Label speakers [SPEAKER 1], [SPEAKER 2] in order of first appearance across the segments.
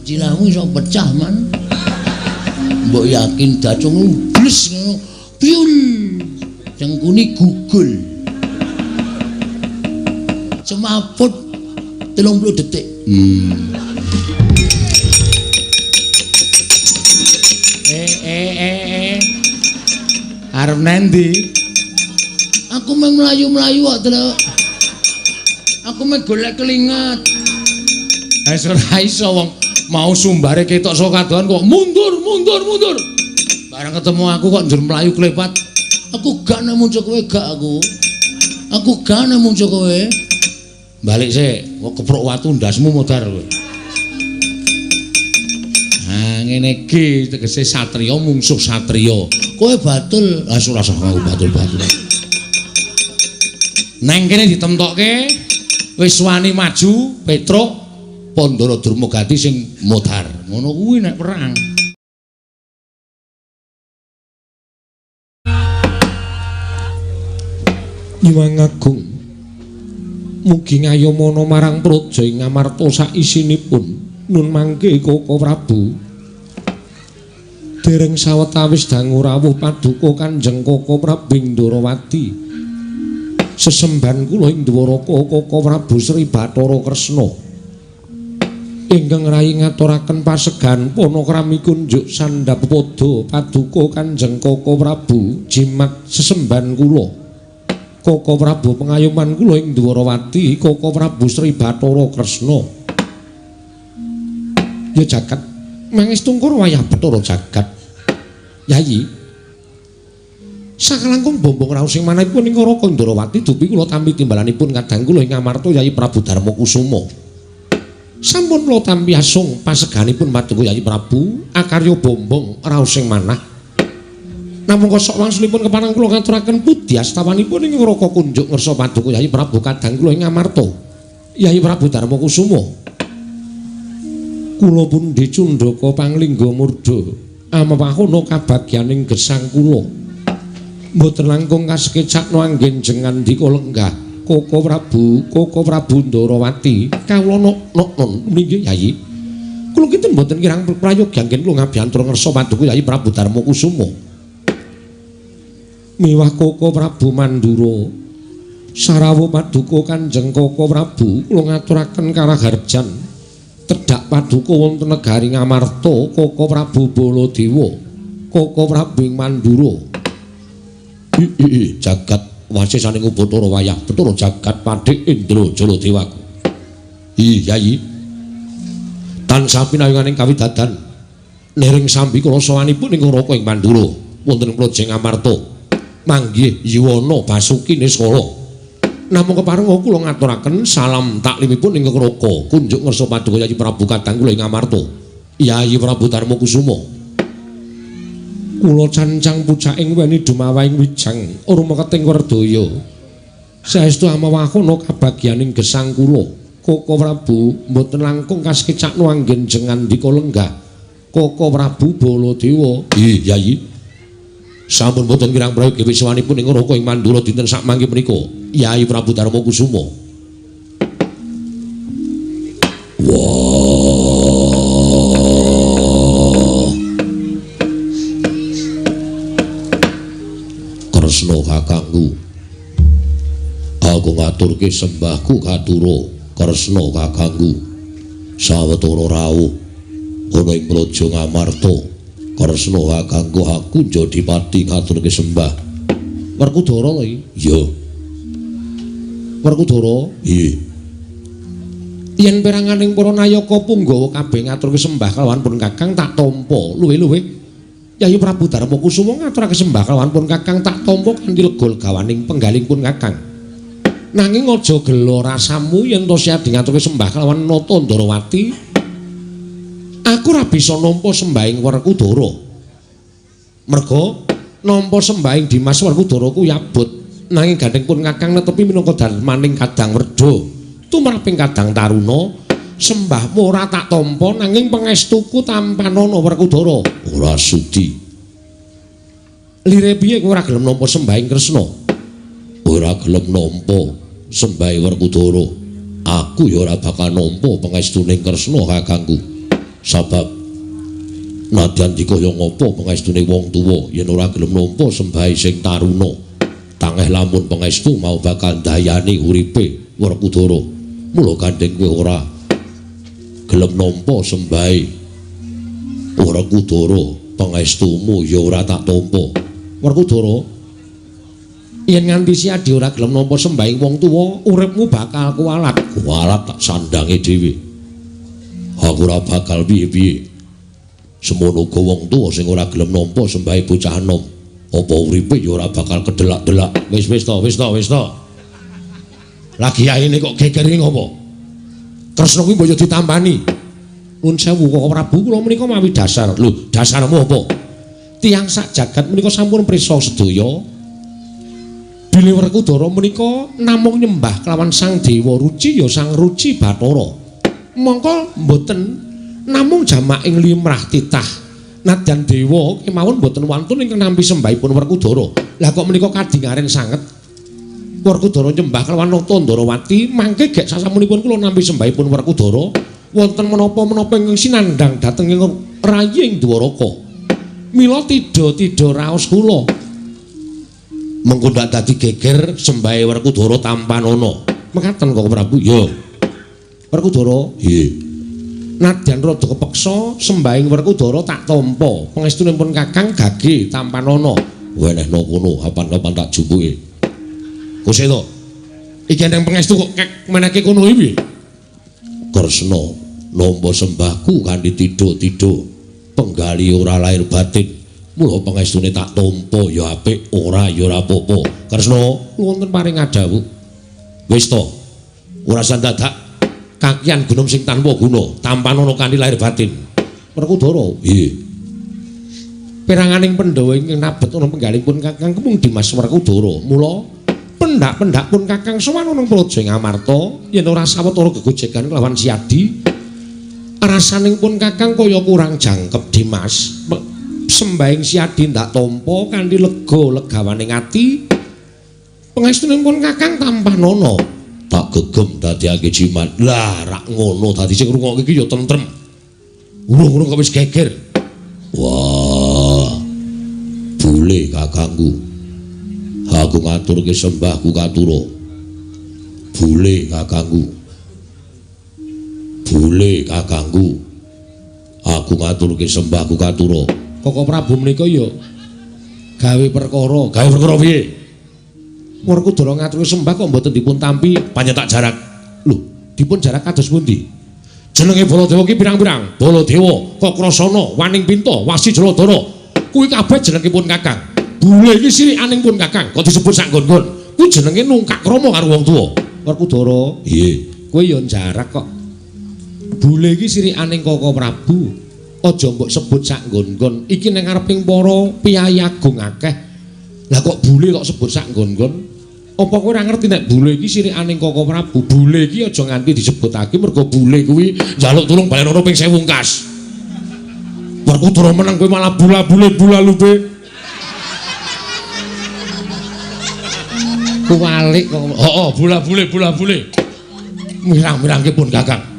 [SPEAKER 1] Cilahmu iso pecah man. Mbok yakin dacung bles ngono. Piul. Cengkuni gugul. Semaput 30 detik.
[SPEAKER 2] Arep nendi?
[SPEAKER 1] Aku mung mlayu-mlayu kok, Truk. Aku mung golek kelinget.
[SPEAKER 2] Wis ora iso wong mau sumbare ketok saka kadohan kok mundur, mundur, mundur.
[SPEAKER 1] Bareng ketemu aku kok njur mlayu klepat. Aku gak nemu kowe gak aku. Aku gak nemu kowe.
[SPEAKER 2] Balik sik, kok keprok watu ndasmu modar kowe. Nah, ngene iki tegese satriya mungsuh satriya.
[SPEAKER 1] Kowe batul,
[SPEAKER 2] ah ora usah nganggo batul-batul. Neng kene ditemtokke wis wani maju Petruk Pandara Durmagati sing modar. Ngono kuwi nek perang. Nyuwun Agung mugi ngayomana marang praja ing Ngamarta saisinipun nun mangke Koko Prabu. Dereng sawetawis dangu rawuh paduka Kanjeng Koko Prabu ing Ndorowati. Sesembahan kula ing Dwaraka Koko Prabu Sri Bathara Kresna. Ingkang rayi ngaturaken pasegan panakrami kunjuk sandhap pada paduka Kanjeng Koko Prabu jimat sesembahan kula. Koko Prabu pengayoman kula ing Dwarawati Koko Prabu Sri Bathara Kresna. Ya jagat mangestungkur wayah Bathara jagat. Yayi sakalangkung bombong raos sing manahipun ing Raka Ndorowati dupi kula tampi timbalanipun kadang kula ing Ngamarta Yayi Prabu Darma Kusuma. Sampun kula tampi asung paseganipun paduka Yayi Prabu akarya bombong raos sing manah. Namung kosok wangsulipun kepareng kula ngaturaken puji astawanipun ing Raka kunjuk ngersa paduka Yayi Prabu kadang kula ing Ngamarta Yayi Prabu Darma Kusuma. Kula pundi cundhaka panglingga murda amewahana kabagyaning gesang kula. Mboten langkung kasekecakno anggen jengandika lenggah Koko Prabu, Koko Prabu Ndorowati kawula nok-noknon nggih Yayi. Kula kinten mboten kirang prayogi anggen kula ngabiyantara ngersa paduka Yayi Prabu Darma Kusuma. Miwah Koko Prabu Mandura sarawuh paduka Kanjeng Koko Prabu kula ngaturaken karaharjan tedhak paduka wonten negari Ngamarta Koko Prabu Baladewa Koko Prabu ing Mandura. Jagat wasisaning Ubathara wayah Bathara jagat padhek Indra Jaladewaku. Yayi tansah pinayunganing kawidadan niring sambi kula sawanipun ing Raka ing Mandura wonten ing Praja Ngamarta manggih yuwana Basuki Niskala. Namung kepareng kula ngaturaken salam taklimipun ing Raka kunjuk ngersa paduka Yayi Prabu kadang kula ing Ngamarta Yayi Prabu Darma Kusuma. Kula cancang pucaking weni dumawahing wijang rumeketing werdaya. Saestu amewahana kabagyaning gesang kula. Koko Prabu mboten langkung kasekecakno anggen jengandika lenggah Koko Prabu Baladewa. Yayi sampun mboten kirang prayogi wiswanipun ing Raka ing Mandura dinten sakmangke menika Yayi Prabu Darma Kusuma. Wah. Kresna kakangku, aku ngaturke sembahku katura Kresna kakangku. Sawetara rawuh ana ing Praja Ngamarta Kresna kakangku aku Jodipati ngaturke sembah. Werkudara lho iki? Iya. Werkudara? Iya. Yen peranganing para nayaka punggawa kabeh ngaturke sembah kalawan pun kakang tak tampa luwih-luwih Yayi Prabu Darma Kusuma ngaturake sembah kalawan pun kakang tak tampa kanthi lega legawaning penggaling pun kakang. Nanging aja gela rasamu yen to siadi ngaturke sembah kalawan Nata Ndorowati. Aku ora bisa nampa sembahing Werkudara. Merga nampa sembahing Dimas Werkudara kuwi abot. Nanging gandeng pun kakang netepi minangka darmaning kadang werda tumraping kadang taruna. Sembahmu ora tak tampa nanging pangestuku tampanana Werkudara. Ora sudi. Lire piye kowe ora gelem nampa sembahing Kresna? Ora gelem nampa sembahe Werkudara. Aku ya ora bakal nampa pangestune Kresna kakangku. Sabab nadyan dikaya ngapa pangestune wong tuwa yen ora gelem nampa sembahe sing taruna, tangeh lamun pangestu mau bakal ndayani uripe Werkudara. Mula gandeng kowe ora gelem nampa sembahe Werkudara, pangestumu ya ora tak tampa. Werkudara, yen nganti Siadi ora gelem nampa sembahe wong tuwa, uripmu bakal kualat. Kualat tak sandange dhewe. Aku ora bakal piye-piye. Semono uga wong tuwa sing ora gelem nampa sembahe bocah enom, apa uripe ya ora bakal kedelak-delak. Wis wis to, wis to, wis to. Lagi yaine kok geger iki ngopo? Kresna kuwi mbok yo ditampani. Nuwun sewu Koko Prabu, kula menika mawi dasar. Lho, dasarmu apa? Tiyang sak jagat menika sampun prisa sedaya. Bilih Werkudara menika namung nyembah kelawan Sang Dewa Ruci ya Sang Ruci Bathara. Mongko mboten namung jamak ing limrah titah. Nadyan dewa kemawon mboten wantun ingkang nampi sembahipun Werkudara. Lah kok menika kadingaren sanget? Werkudara nyembah kelawan Nata Ndrawati, mangke gek sasampunipun kula nampi sembahipun Werkudara, wonten menapa-menapa ingkang sinandhang dhateng ing raying Dwaraka. Mila tidha-tidha raos kula. Mengko ndak dadi geger sembahe Werkudara tampanana. Mekaten Koko Prabu? Ya. Werkudara, nggih. Nadyan rada kepeksa sembahing Werkudara tak tampa. Pangestunipun Kakang gage tampanana. Wenehno kono, kapan-kapan tak jumpuke. Kuseta. Iki eneng pangestu kok kek meneke kono iki piye? Kresna nampa sembahku kanthi tidha-tidha. Penggali ora lahir batin. Mula pangestune tak tampa ya apik, ora ya ora apa-apa. Kresna wonten paring adhawuh. Wis to. Ora usah dadak kakian gunung sing tanpa guna, tampanana kanthi lahir batin. Werkudara, nggih. Peranganing Pandhawa ingkang nabet ana penggalipun Kakang Kemung Dimas Werkudara. Mula pendak-pendak pun Kakang sowan ana Praja Ngamarta yen ora sawetara gegojegan kelawan Siadi. Rasaning pun Kakang kaya kurang jangkep Dimas. Sembahing Siadi ndak tampa kanthi lega legawaning ati. Pangestunipun Kakang tampanana. Tak gegem dadiake jimat. Lah rak ngono dadi sing ngrungokke iki ya tentrem. Urung-urung kok wis geger. Wah. Bule kakangku. Aku ngaturke sembahku katura. Bule kakangku. Bule kakangku. Aku ngaturke sembahku katura. Koko Prabu menika ya gawe perkara. Gawe perkara piye? Werkudara ngaturke sembah kok mboten dipun tampi pancen tak jarak. Lho, dipun jarak kados pundi? Jenenge Baladewa ki pirang-pirang. Baladewa, Kakrasana, Waning Pinta, Wasi Jaladara. Kuwi kabeh jenengipun Kakang. Bule iki sirikaning pun Kakang, kok disebut sak nggon-nggon. Kuwi jenenge nungkak krama karo wong tuwa. Werkudara, nggih. Kowe ya jarak kok. Bule iki sirikaning Koko Prabu. Aja mbok sebut sak nggon-nggon. Iki ning ngareping para piyayi agung akeh. Lah kok bule kok sebut sak nggon-nggon? Apa kowe ora ngerti nek bule iki sirikaning Koko Prabu? Bule iki aja nganti disebutake mergo bule kuwi njaluk tulung balenono ping 1000 kas. Werkudara meneng kowe malah bula-bule bula-lube. Kuwalik kok. Heeh, bula-bule bula-bule. Mirang-mirangke pun Kakang.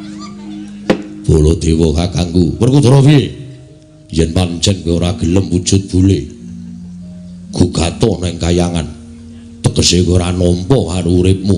[SPEAKER 2] Baladewa kakangku. Werkudara piye? Yen pancen kowe ora gelem wujud bule, gugata nang kayangan. Tegese kowe ora nampa karo uripmu.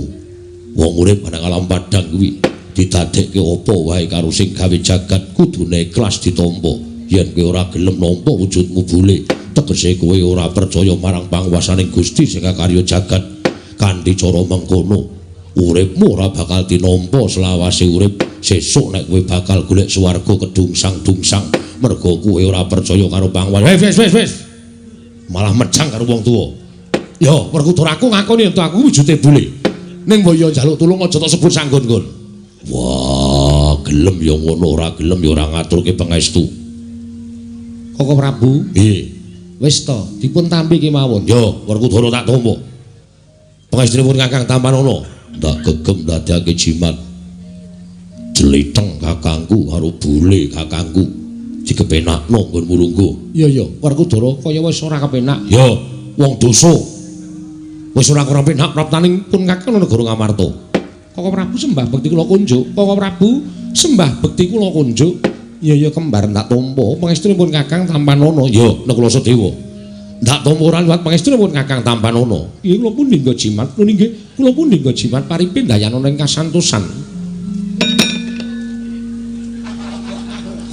[SPEAKER 2] Wong urip nang alam padhang kuwi didadekke apa wae karo sing gawe jagat kudune ikhlas ditampa. Yen kowe ora gelem nampa wujudmu bule, tegese kowe ora percaya marang panguwasaning Gusti sing kakarya jagat. Kanthi cara mengkono, uripmu ora bakal tinampa selawase urip. Sesuk nek kowe bakal golek swarga kedungsang-dungsang mergo kowe ora percaya karo panguwasa. Wis wis wis. Malah mejang karo wong tuwa. Ya, Werkudara aku ngakoni yen aku wujude bule. Ning mbok ya njaluk tulung aja tok sebut sanggon-nggon. Wah, gelem ya ngono, ora gelem ya ora ngaturke pangestu. Koko Prabu, nggih. Wis to, dipun tampi kemawon. Ya, Werkudara tak tampa. Pangestunipun Kakang tampanana. Ndak gegem ndadekake jimat. Jlitheng kakangku karo bule kakangku. Dikepenakno nggon mulungguh. Iya ya, Werkudara kaya wis ora kepenak. Ya, wong dosa. Wis ora kurang penak praptaning pun Kakang negara Ngamarta. Koko Prabu sembah bekti kula kunjuk. Koko Prabu sembah bekti kula kunjuk. Iya ya kembar ndak tampa. Pangestunipun Kakang Tampanana. Ya Nakula Sadewa. Ndak tampa ora liwat pangestunipun Kakang Tampanana. Iya kula pun ningga jimat. Kula nggih, kula pun ningga jimat paripin dayanana ing kasantosan.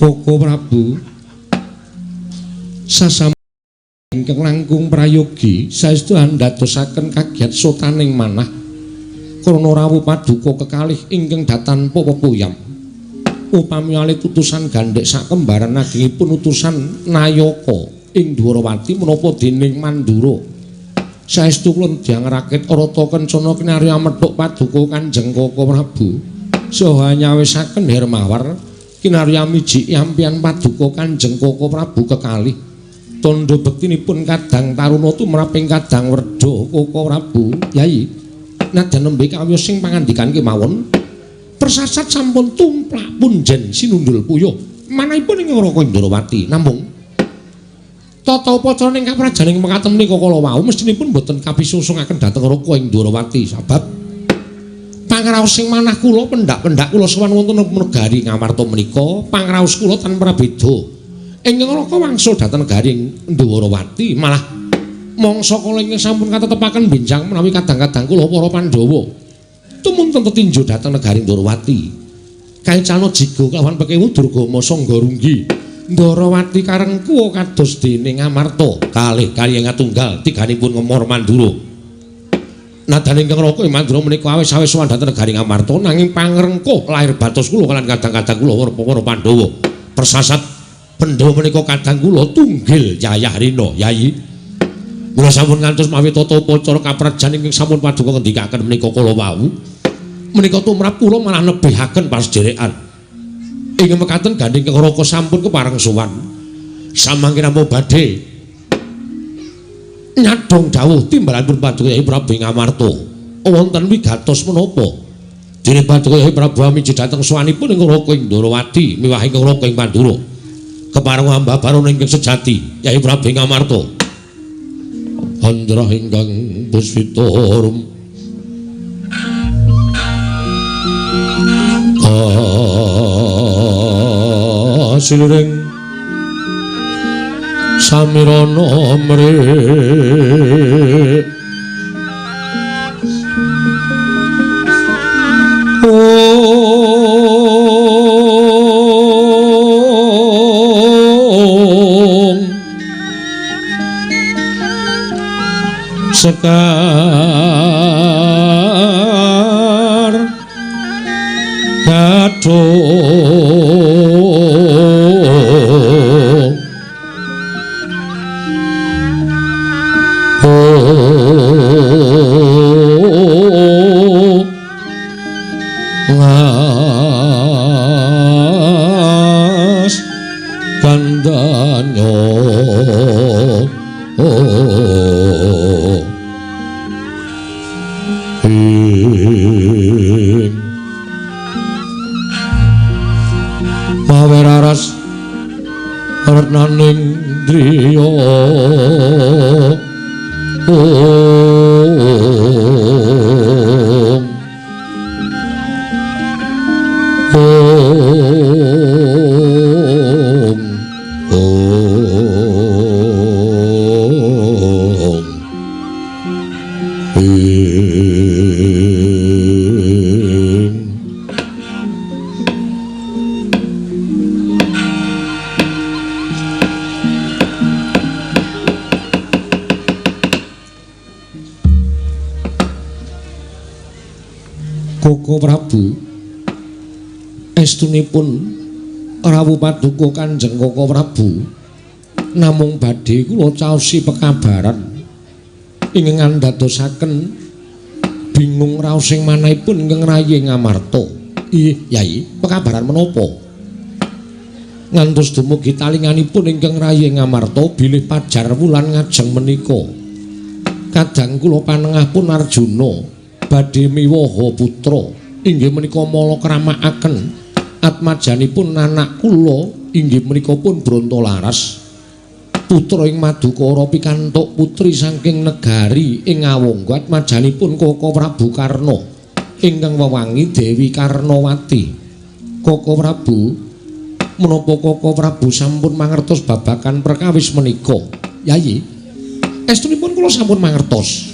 [SPEAKER 2] Koko Prabu sasampun ingkang langkung prayogi saestu andadosaken kagiat sotaning manah krana rawuh paduka kekalih ingkang datanpa pepuyam. Upami alit utusan gandhek sakembaran agengipun utusan Nayaka ing Dwarawati menapa dening Mandura. Saestu kula nedhang rakit Rata Kencana kinarya methuk paduka Kanjeng Koko Prabu saha nyawisaken Hermawar kinarya miji yampian paduka Kanjeng Koko Prabu kekalih. Tandha bektinipun kadang taruna tumrap ing kadang werda Koko Prabu. Yai, nadyan nembe kawiyos sing pangandikan kemawon persasat sampun tumplak punjen sinundul puyuh manahipun ing Raka Indrawati. Namung tata upacara ing kaprajaning mekaten menika kala wau mestinipun boten kapisusungaken dhateng Raka Indrawati sabab pangraos sing manah kula pendak-pendak kula sowan wonten negari Ngamarta menika pangraos kula tan prabeda ing Raka wangsul dhateng negari Ndwarawati malah mangsa kala ingkang sampun katetepaken benjang menawi kadang-kadang kula para Pandhawa tumunten tetinju dhateng negari Ndwarawati. Kaicana jiga kelawan pekewu Durgama Sangga Runggi. Ndwarawati karengkuwa kados dene Ngamarta kalih kaliyan ngatunggal tiganipun ngemor Mandura. Nadyan ingkang Raka Mandura menika awis-awis sowan dhateng negari Ngamarta nanging pangrengkuh lahir batos kula kaliyan kadang-kadang kula para Pandhawa. Persasat Pandhawa menika kadang kula tunggil yayah rina, Yai. Kula sampun ngantos mawi tata upacara kaprajan ingkang sampun paduka ngendikaken menika kala wau. Menika tumrap kula malah nebihaken pasederekan. Ing mekaten gandhing Kang Raka sampun kepareng sowan. Samangke namung badhe nyadhong dawuh timbalanipun paduka Yai Prabu Ngamarta. Wonten wigatos menapa? Dene paduka Yai Prabu amiji dhateng sowanipun ing Raka Indrawati miwah ing Raka ing Mandura. Kepareng ambabarana ingkang sejati Yai Prabu Ngamarta. Andra ingkang puspita rum kasiring samirana mrik sekar gadhung ngas gandanyo maweraras retnaning driya ong ong ong ing Koko Prabu estunipun rawuh paduka Kanjeng Koko Prabu namung badhe kula caosi pekabaran ingkang ngandadosaken bingung raos sing manahipun ingkang rayi Ngamarta. Ih, Yai, pekabaran menapa? Ngantos dumugi talinganipun ingkang rayi Ngamarta bilih pajar wulan ngajeng menika. Kadang kula panengah pun Arjuna badhe miwaha putra inggih menika mala kramakaken atmajanipun anak kula inggih menika pun Brontolaras putra ing Madukara pikantuk putri saking negari ing Awangga atmajanipun Koko Prabu Karna ingkang wewangi Dewi Karnawati. Koko Prabu Menapa Koko Prabu sampun mangertos babagan perkawis menika? Yayi, estunipun kula sampun mangertos.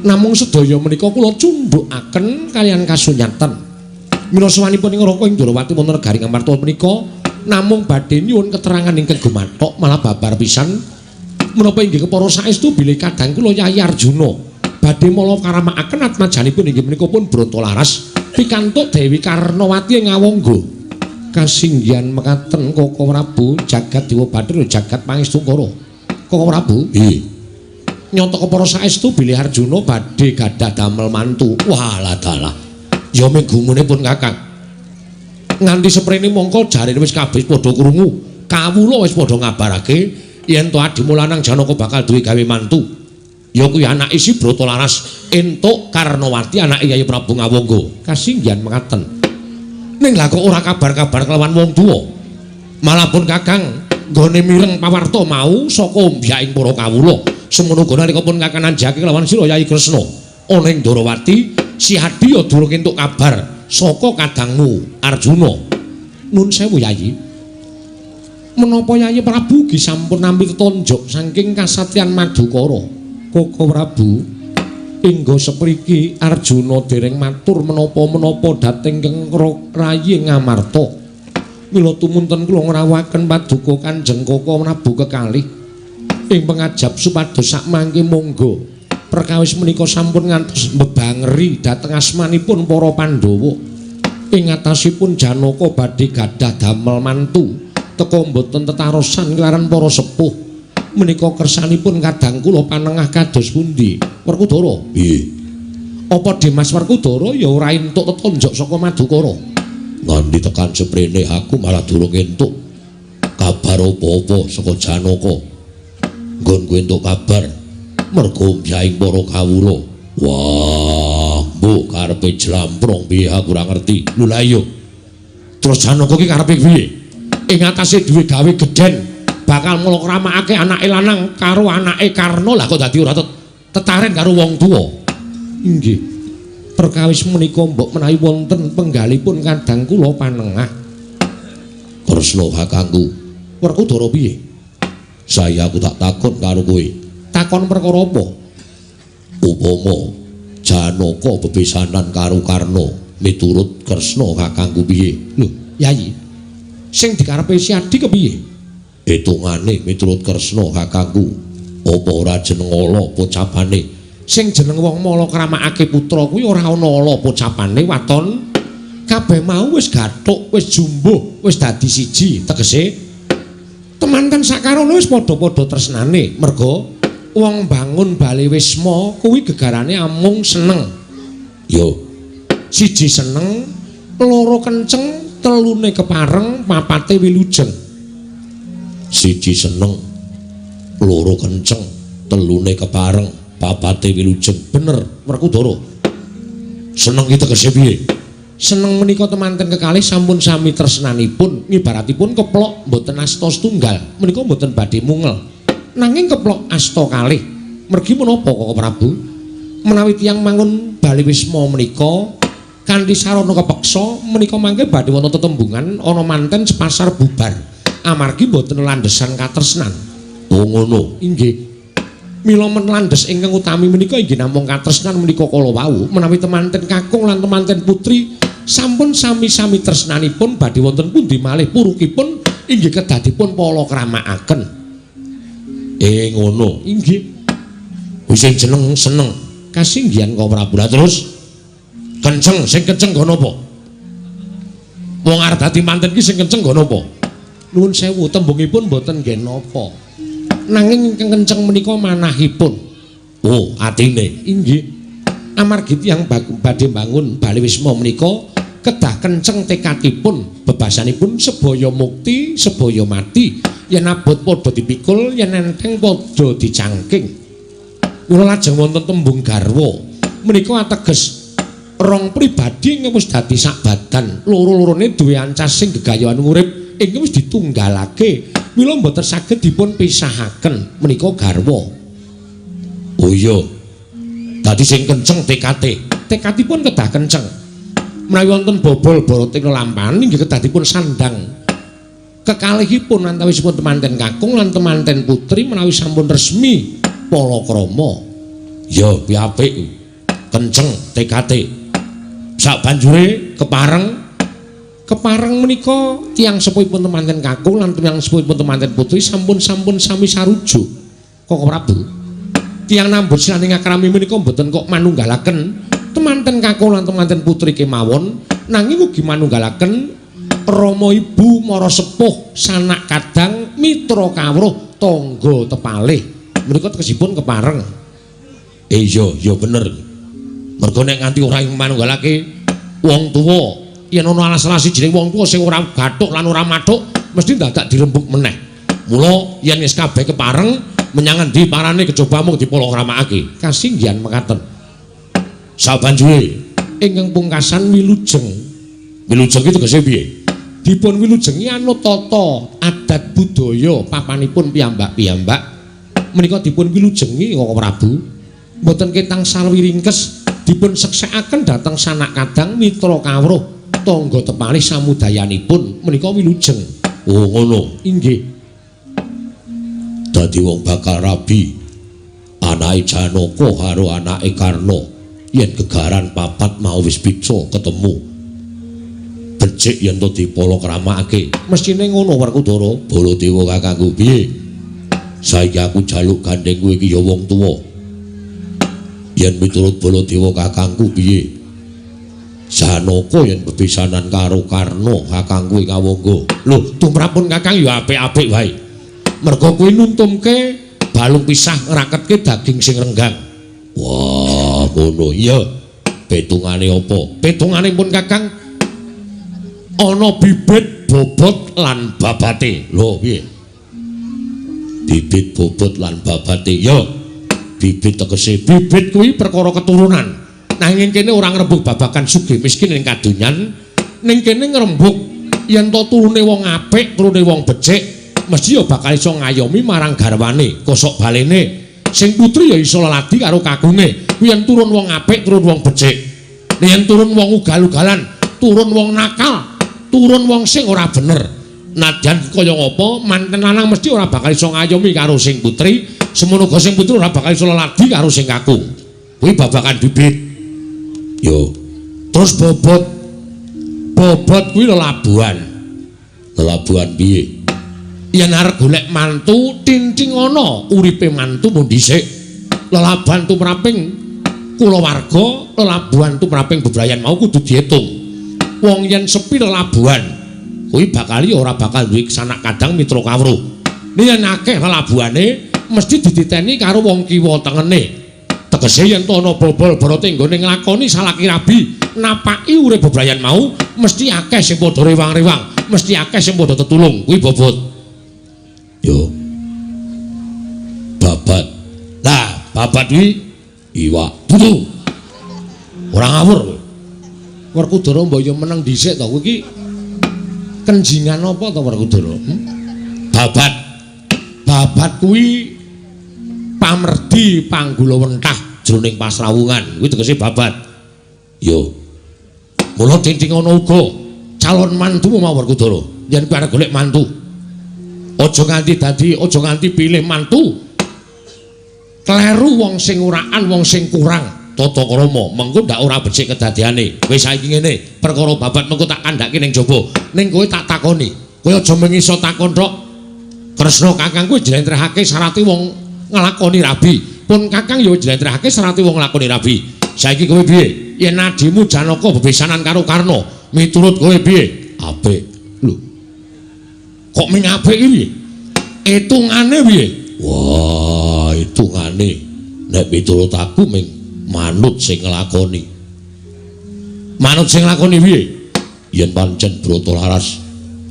[SPEAKER 2] Namung sedaya menika kula cumbukaken kaliyan kasunyatan. Mila sowanipun ing Raka ing Ndorowati wonten negari Ngamarta menika namung badhe nyuwun keterangan ingkang gumathok malah babar pisan. Menapa inggih kepara saestu bilih kadang kula Yayi Arjuna badhe mala karamakaken atmajanipun inggih menika pun Bronto Laras pikantuk Dewi Karnawati ing Ngawangga. Kasinggihan mekaten Koko Prabu jagat Dewa Bathara jagat Pangestungkara. Koko Prabu, nggih. Nyata kepara saestu bilih Arjuna badhe gadah damel mantu. Walah dalah. Ya ming gumune pun Kakang. Nganti seprene mongko jarene wis kabeh padha krungu. Kawula wis padha ngabarake yen to adimu lanang Janaka bakal duwe gawe mantu. Ya kuwi anake si Brata Laras entuk Karnawati anake Yayi Prabu Ngawangga. Kasinggihan mekaten. Ning lha kok ora kabar-kabar kelawan wong tuwa. Malah pun Kakang nggone mireng pawarta mau saka ombyaking para kawula. Semono uga nalika pun Kakang nanjake kelawan sira Yayi Kresna ana ing Ndorowati, si Adi ya durung entuk kabar saka kadangmu Arjuna. Nun sewu Yayi. Menapa Yayi Prabu ugi sampun nampi tetonjok saking kasatriyan Madukara? Koko Prabu, inggo sepriki Arjuna dereng matur menapa-menapa dhateng keng rayi Ngamarta. Mila tumunten kula ngrawuhaken paduka Kanjeng Koko Prabu kekalih ing pengajap supados sakmangke monggo perkawis menika sampun ngantos mbebangeri dhateng asmanipun para Pandhawa. Ing atasipun Janaka badhe gadah damel mantu teka mboten tetarosan kelaran para sepuh. Menika kersanipun kadang kula panengah kados pundi? Werkudara. Nggih. Apa Dimas Werkudara ya ora entuk tetonjok saka Madukara?
[SPEAKER 1] Nganti tekan seprene aku malah durung entuk kabar apa-apa saka Janaka. Nggonku entuk kabar mergo mbyahing para kawula. Wah, mbok karepe jlamprong piye aku ora ngerti. Lho lah iya. Terus Janaka ki karepe piye?
[SPEAKER 2] Ing atase duwe gawe gedhen bakal mlakramakake anake lanang karo anake Karna, lah kok dadi ora tetaren karo wong tuwa. Inggih. Perkawis menika mbok menawi wonten penggalipun kadang kula panengah.
[SPEAKER 1] Kresna kakangku.
[SPEAKER 2] Werkudara piye?
[SPEAKER 1] Saya aku tak takon karo kowe.
[SPEAKER 2] Takon perkara apa?
[SPEAKER 1] Upama Janaka bebesanan karo Karna miturut Kresna kakangku piye?
[SPEAKER 2] Lho, Yayi. Sing dikarepe si Adi kepiye?
[SPEAKER 1] Hitungane miturut Kresna kakangku, apa ora jeneng ala pocapane?
[SPEAKER 2] Sing jeneng wong mala kramakake putra kuwi ora ana ala pocapane waton. Kabeh mau wis gathuk, wis jumbuh, wis dadi siji. Tegese temanten sakarana wis padha-padha tresnane. Merga wong bangun bale wisma kuwi gegarane amung seneng.
[SPEAKER 1] Yo,
[SPEAKER 2] siji seneng, loro kenceng, telune kepareng, papate wilujeng.
[SPEAKER 1] Siji seneng, loro kenceng, telune kepareng, papate wilujeng.
[SPEAKER 2] Bener, Werkudara.
[SPEAKER 1] Seneng ki tegese piye?
[SPEAKER 2] Seneng menika temanten kekalih sampun sami tresnanipun, ngibaratipun keplok mboten asta setunggal, menika mboten badhe mungel. Nanging keplok asta kalih. Mergi menapa Koko Prabu? Menawi tiyang mangun bale wisma menika kanthi sarana kepeksa menika mangke badhe wonten tetembungan ana manten sepasar bubar. Amargi mboten landhesan katresnan.
[SPEAKER 1] Oh ngono.
[SPEAKER 2] Inggih. Mila men landhes ingkang utami menika inggih namung katresnan menika kala wau. Menawi temanten kakung lan temanten putri sampun sami-sami tresnanipun badhe wonten pundi malih purukipun inggih kedadipun pala kramakaken.
[SPEAKER 1] Ngono.
[SPEAKER 2] Inggih.
[SPEAKER 1] Wis sing jeneng seneng.
[SPEAKER 2] Kasinggihan Koko Prabu.
[SPEAKER 1] Lah terus kenceng, sing kenceng nggo napa? Wong arep dadi manten ki sing kenceng nggo napa?
[SPEAKER 2] Nuwun sewu, tembungipun mboten nggih napa. Nanging ingkang kenceng menika manahipun.
[SPEAKER 1] Oh, atine.
[SPEAKER 2] Inggih. Amargi tiyang badhe bangun bale wisma menika kedah kenceng tekadipun, bebasanipun sebaya mukti, sebaya mati. Yen abot padha dipikul, yen enteng padha dicangking. Kula lajeng wonten tembung garwa. Menika ateges rong pribadi ingkang wis dadi sak badan, loro-lorone duwe ancas sing gegayahan urip ingkang wis ditunggalake. Mila mboten saged dipun pisahaken menika garwa.
[SPEAKER 1] Oh iya. Dadi sing kenceng tekate.
[SPEAKER 2] Tekadipun kedah kenceng. Menawi wonten bobol boroting lelampahan inggih kedah dipun sandang. Kekalihipun antawisipun temanten kakung lan temanten putri menawi sampun resmi palakrama.
[SPEAKER 1] Ya kuwi apik. Kenceng TKT. Sabanjure kepareng menika tiyang sepuhipun temanten kakung lan tiyang sepuhipun temanten putri sampun-sampun sami sarujuk. Koko Prabu. Tiyang nambut sinaning akrami menika mboten kok manunggalaken temanten kakung lan temanten putri kemawon, nanging ugi manunggalaken rama ibu, mara sepuh, sanak kadang, mitra kawruh, tangga tepalih. Menika tegesipun kepareng.
[SPEAKER 2] Iya, ya bener. Mergo nek nganti ora manunggalake wong tuwa, yen ana alas-alase jeneng wong tuwa sing ora gathuk lan ora mathuk, mesti dadak dirembuk meneh. Mula yen wis kabeh kepareng, menyang endi parane kejaba mung dipalakramakake. Kasinggihan mekaten.
[SPEAKER 1] Sabanjure
[SPEAKER 2] ingkang pungkasan wilujeng.
[SPEAKER 1] Wilujeng iki tegese piye?
[SPEAKER 2] Dipun wilujengi anut tata adat budaya papanipun piyambak-piyambak. Menika dipun wilujengi Koko Prabu. Mboten ketang sarwi ringkes dipun seksekaken dhateng sanak kadang mitra kawruh tangga tepalih samudayanipun menika wilujeng.
[SPEAKER 1] Oh ngono.
[SPEAKER 2] Inggih.
[SPEAKER 1] Dadi wong bakal rabi anake Janaka karo anake Karna yen gegaran papat mau wis bisa ketemu. Becik yen to dipalakramakake.
[SPEAKER 2] Mestine ngono Werkudara.
[SPEAKER 1] Baladewa kakangku piye? Saiki aku jaluk gandeng kowe iki ya wong tuwa. Yen miturut Baladewa kakangku piye? Janaka yen bebesanan karo Karna kakangku ing kawangga.
[SPEAKER 2] Lho, tumrapun kakang ya apik-apik wae. Merga kuwi nuntumke balung pisah ngraketke daging sing renggang.
[SPEAKER 1] Wah, ngono. Iya. Petungane apa?
[SPEAKER 2] Petungane pun kakang ana bibit, bobot lan babate.
[SPEAKER 1] Lho, piye? Bibit, bobot lan babate. Ya. Bibit tegese
[SPEAKER 2] bibit kuwi perkara keturunan. Nanging kene ora ngrembug babagan sugih miskin ning kadonyan, ning kene ngrembug yen to turune wong apik, turune wong becik, mesti ya bakal iso ngayomi marang garwane, kosok balene. Sing putri ya iso leladi karo kakunge. Kuwi yen turun wong apik, turun wong becik. Yen turun wong ugal-ugalan, turun wong nakal, turun wong sing ora bener. Nadyan kaya ngapa, manten lanang mesti ora bakal iso ngayomi karo sing putri, semono uga sing putri ora bakal iso leladi karo sing kakung. Kuwi babagan bibit.
[SPEAKER 1] Yo.
[SPEAKER 2] Terus bobot. Bobot kuwi lelabuhan.
[SPEAKER 1] Lelabuhan piye?
[SPEAKER 2] Yen arep golek mantu, tinting ana uripe mantu mung dhisik. Lelabuhan tumraping kulawarga, lelabuhan tumraping bebrayan mau kudu diitung. Wong yen sepi lelabuhan, kuwi bakal ora bakal duwe sanak kadang mitra kawruh. Yen akeh lelabuhane, mesti diditeni karo wong kiwa tengene. Tegese yen to ana bobol barate nggone nglakoni salaki rabi, napaki urip bebrayan mau, mesti akeh sing padha rewang-rewang, mesti akeh sing padha tetulung. Kuwi bobot.
[SPEAKER 1] Yo. Babat. Lah, babat kuwi iwak. Dudu. Ora ngawur kowe.
[SPEAKER 2] Werkudara mbok yo meneng dhisik to. Kowe iki kenjingan apa to Werkudara?
[SPEAKER 1] Babat.
[SPEAKER 2] Babat kuwi pamerdi panggula wentah jroning pasrawungan. Kuwi tegese babat.
[SPEAKER 1] Yo.
[SPEAKER 2] Mula tinting ana uga calon mantu mau Werkudara. Yen kowe arep golek mantu, aja nganti dadi, aja nganti pilih mantu kleru wong sing uraan, wong sing kurang
[SPEAKER 1] tata krama, mengko ndak ora becik kedadeane. Wis saiki ngene, perkara babat mengko tak kandhake ning jaba.
[SPEAKER 2] Ning kowe tak takoni, kowe aja mung iso takon tok. Kresna kakangku njlentrehake syarate wong nglakoni rabi. Pun kakang ya njlentrehake syarate wong nglakoni rabi. Saiki kowe piye? Yen adimu Janaka bebesanan karo Karna, miturut kowe piye?
[SPEAKER 1] Apik.
[SPEAKER 2] Lho. Kok ming apik iki piye? Hitungane piye?
[SPEAKER 1] Wah, hitungane nek miturut aku ming manut sing nglakoni.
[SPEAKER 2] Manut sing nglakoni piye?
[SPEAKER 1] Yen pancen Brata Laras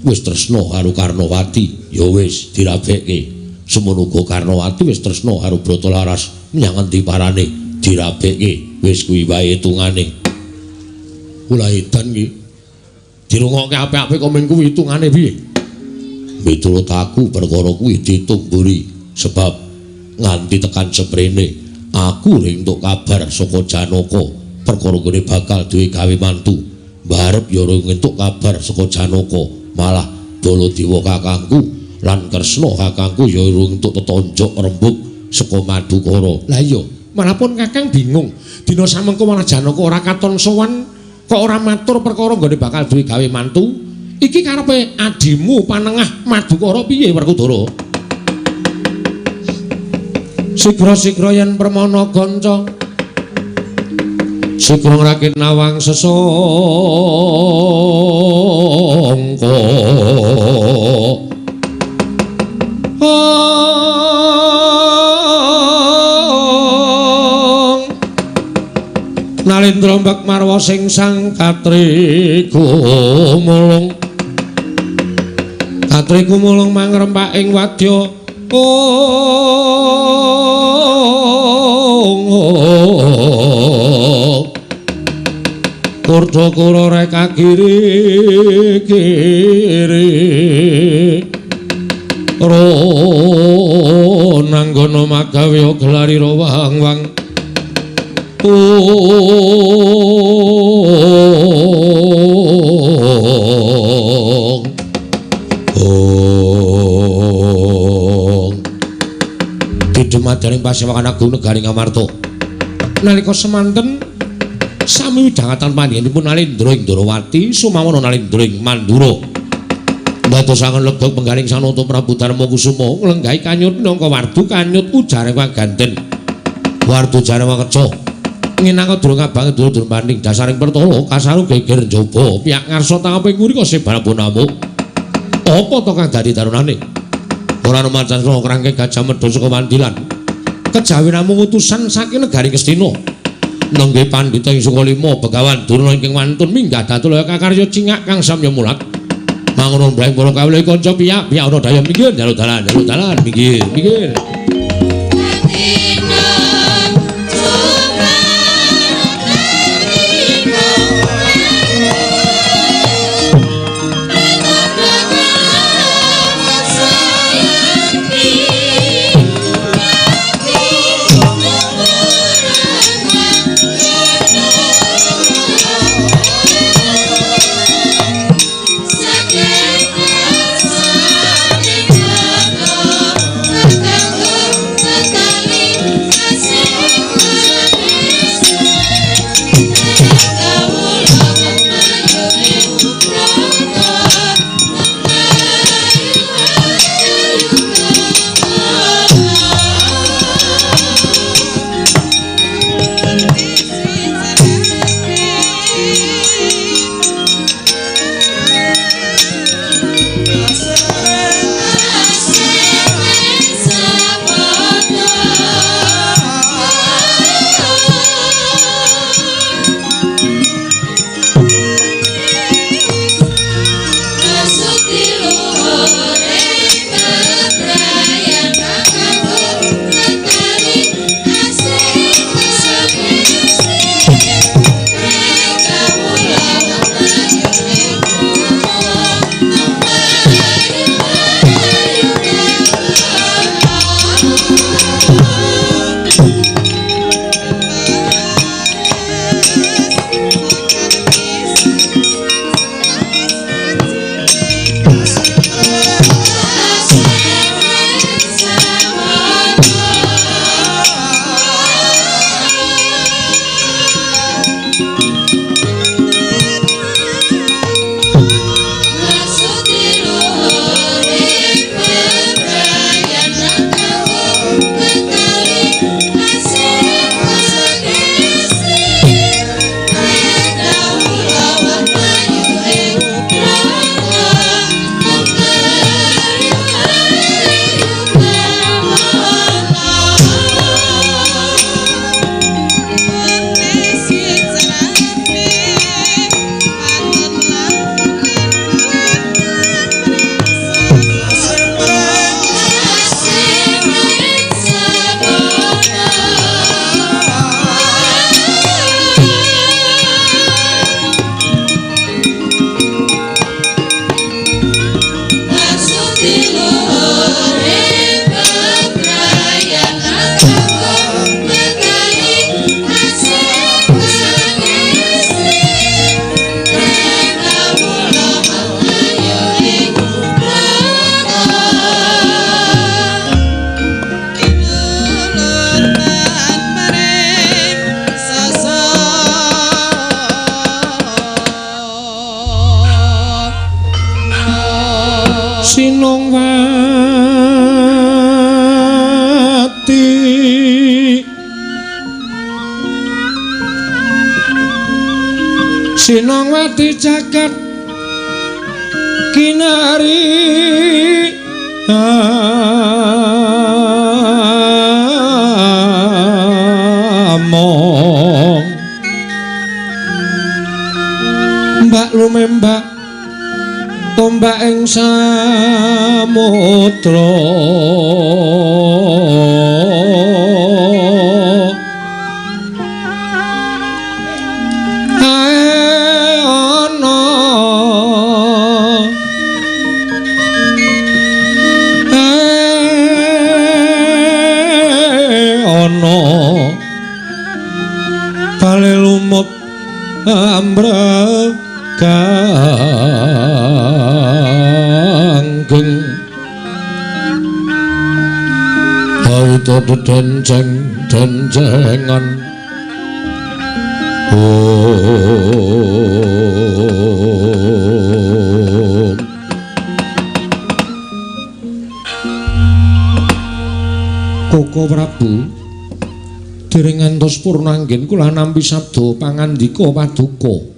[SPEAKER 1] wis tresna karo Karnawati, ya wis dirabekke. Semono uga Karnawati wis tresna karo Brata Laras, menyang endi parane dirabekke. Wis kuwi wae hitungane.
[SPEAKER 2] Kula edan iki. Dirungokke apik-apik kok ming kuwi hitungane piye?
[SPEAKER 1] Miturut aku perkara kuwi diitung mburi, sebab nganti tekan seprene aku ora entuk kabar saka Janaka perkara gone bakal duwe gawe mantu. Mbarep ya ora entuk kabar saka Janaka, malah Baladewa kakangku lan Kresna kakangku ya urung entuk tetonjok rembug saka Madukara. Lah iya, malapun kakang bingung. Dina samengko malah Janaka ora katon sowan, kok ora matur perkara nggone bakal duwe gawe mantu. Iki karepe adimu panengah Madukara piye Werkudara? Sigra-sigra yen permana ganca, sigra ngrakit nawang sesangka. Nalendra mbak marwa sing sang katri gumulung, katri gumulung mangrempak ing wadya. Kurda kura reka kiri kiri ro nanggono magawe gelari ro wang wang. Dumadaning pasewakan agung negari Ngamarta. Nalika semanten sami widhangatan panjenenganipun Nalendra ing Ndrawati sumawana Nalendra ing Mandura. Ndadosaken legok penggaling Sanata Prabu Darma Kusuma nglenggahi kanyut minangka wardu kanyut ujare kaganten. Wardu jare wakeca. Nginangka durung abang durung banding dasaring pertala kasaru geger njaba piyak ngarsa tangape ngurika sebarapun amuk. Apa to kang dadi darunane? Ora macan krangke Gajah Mada saka Wandilan. Kejawi namung utusan saking negari Ngastina. Nengge pandhita ing Sukalima Begawan Durna ingkang wantun minggah datulaya kakarya cingak kang samya mulat. Mangono mbreng para kawula kanca piyak piyak ana daya minggir njaluk dalan njaluk dalan minggir minggir.
[SPEAKER 3] Thank you.
[SPEAKER 2] Sinongwati Sinongwati jagat kinari among mbak lumembak ombak ing samudra ae ana ae ana bale lumut ambreganggeng bauta dedenceng dencengan. Om Koko Prabu dereng ngantos purna anggen kula nampi sabda pangandika paduka.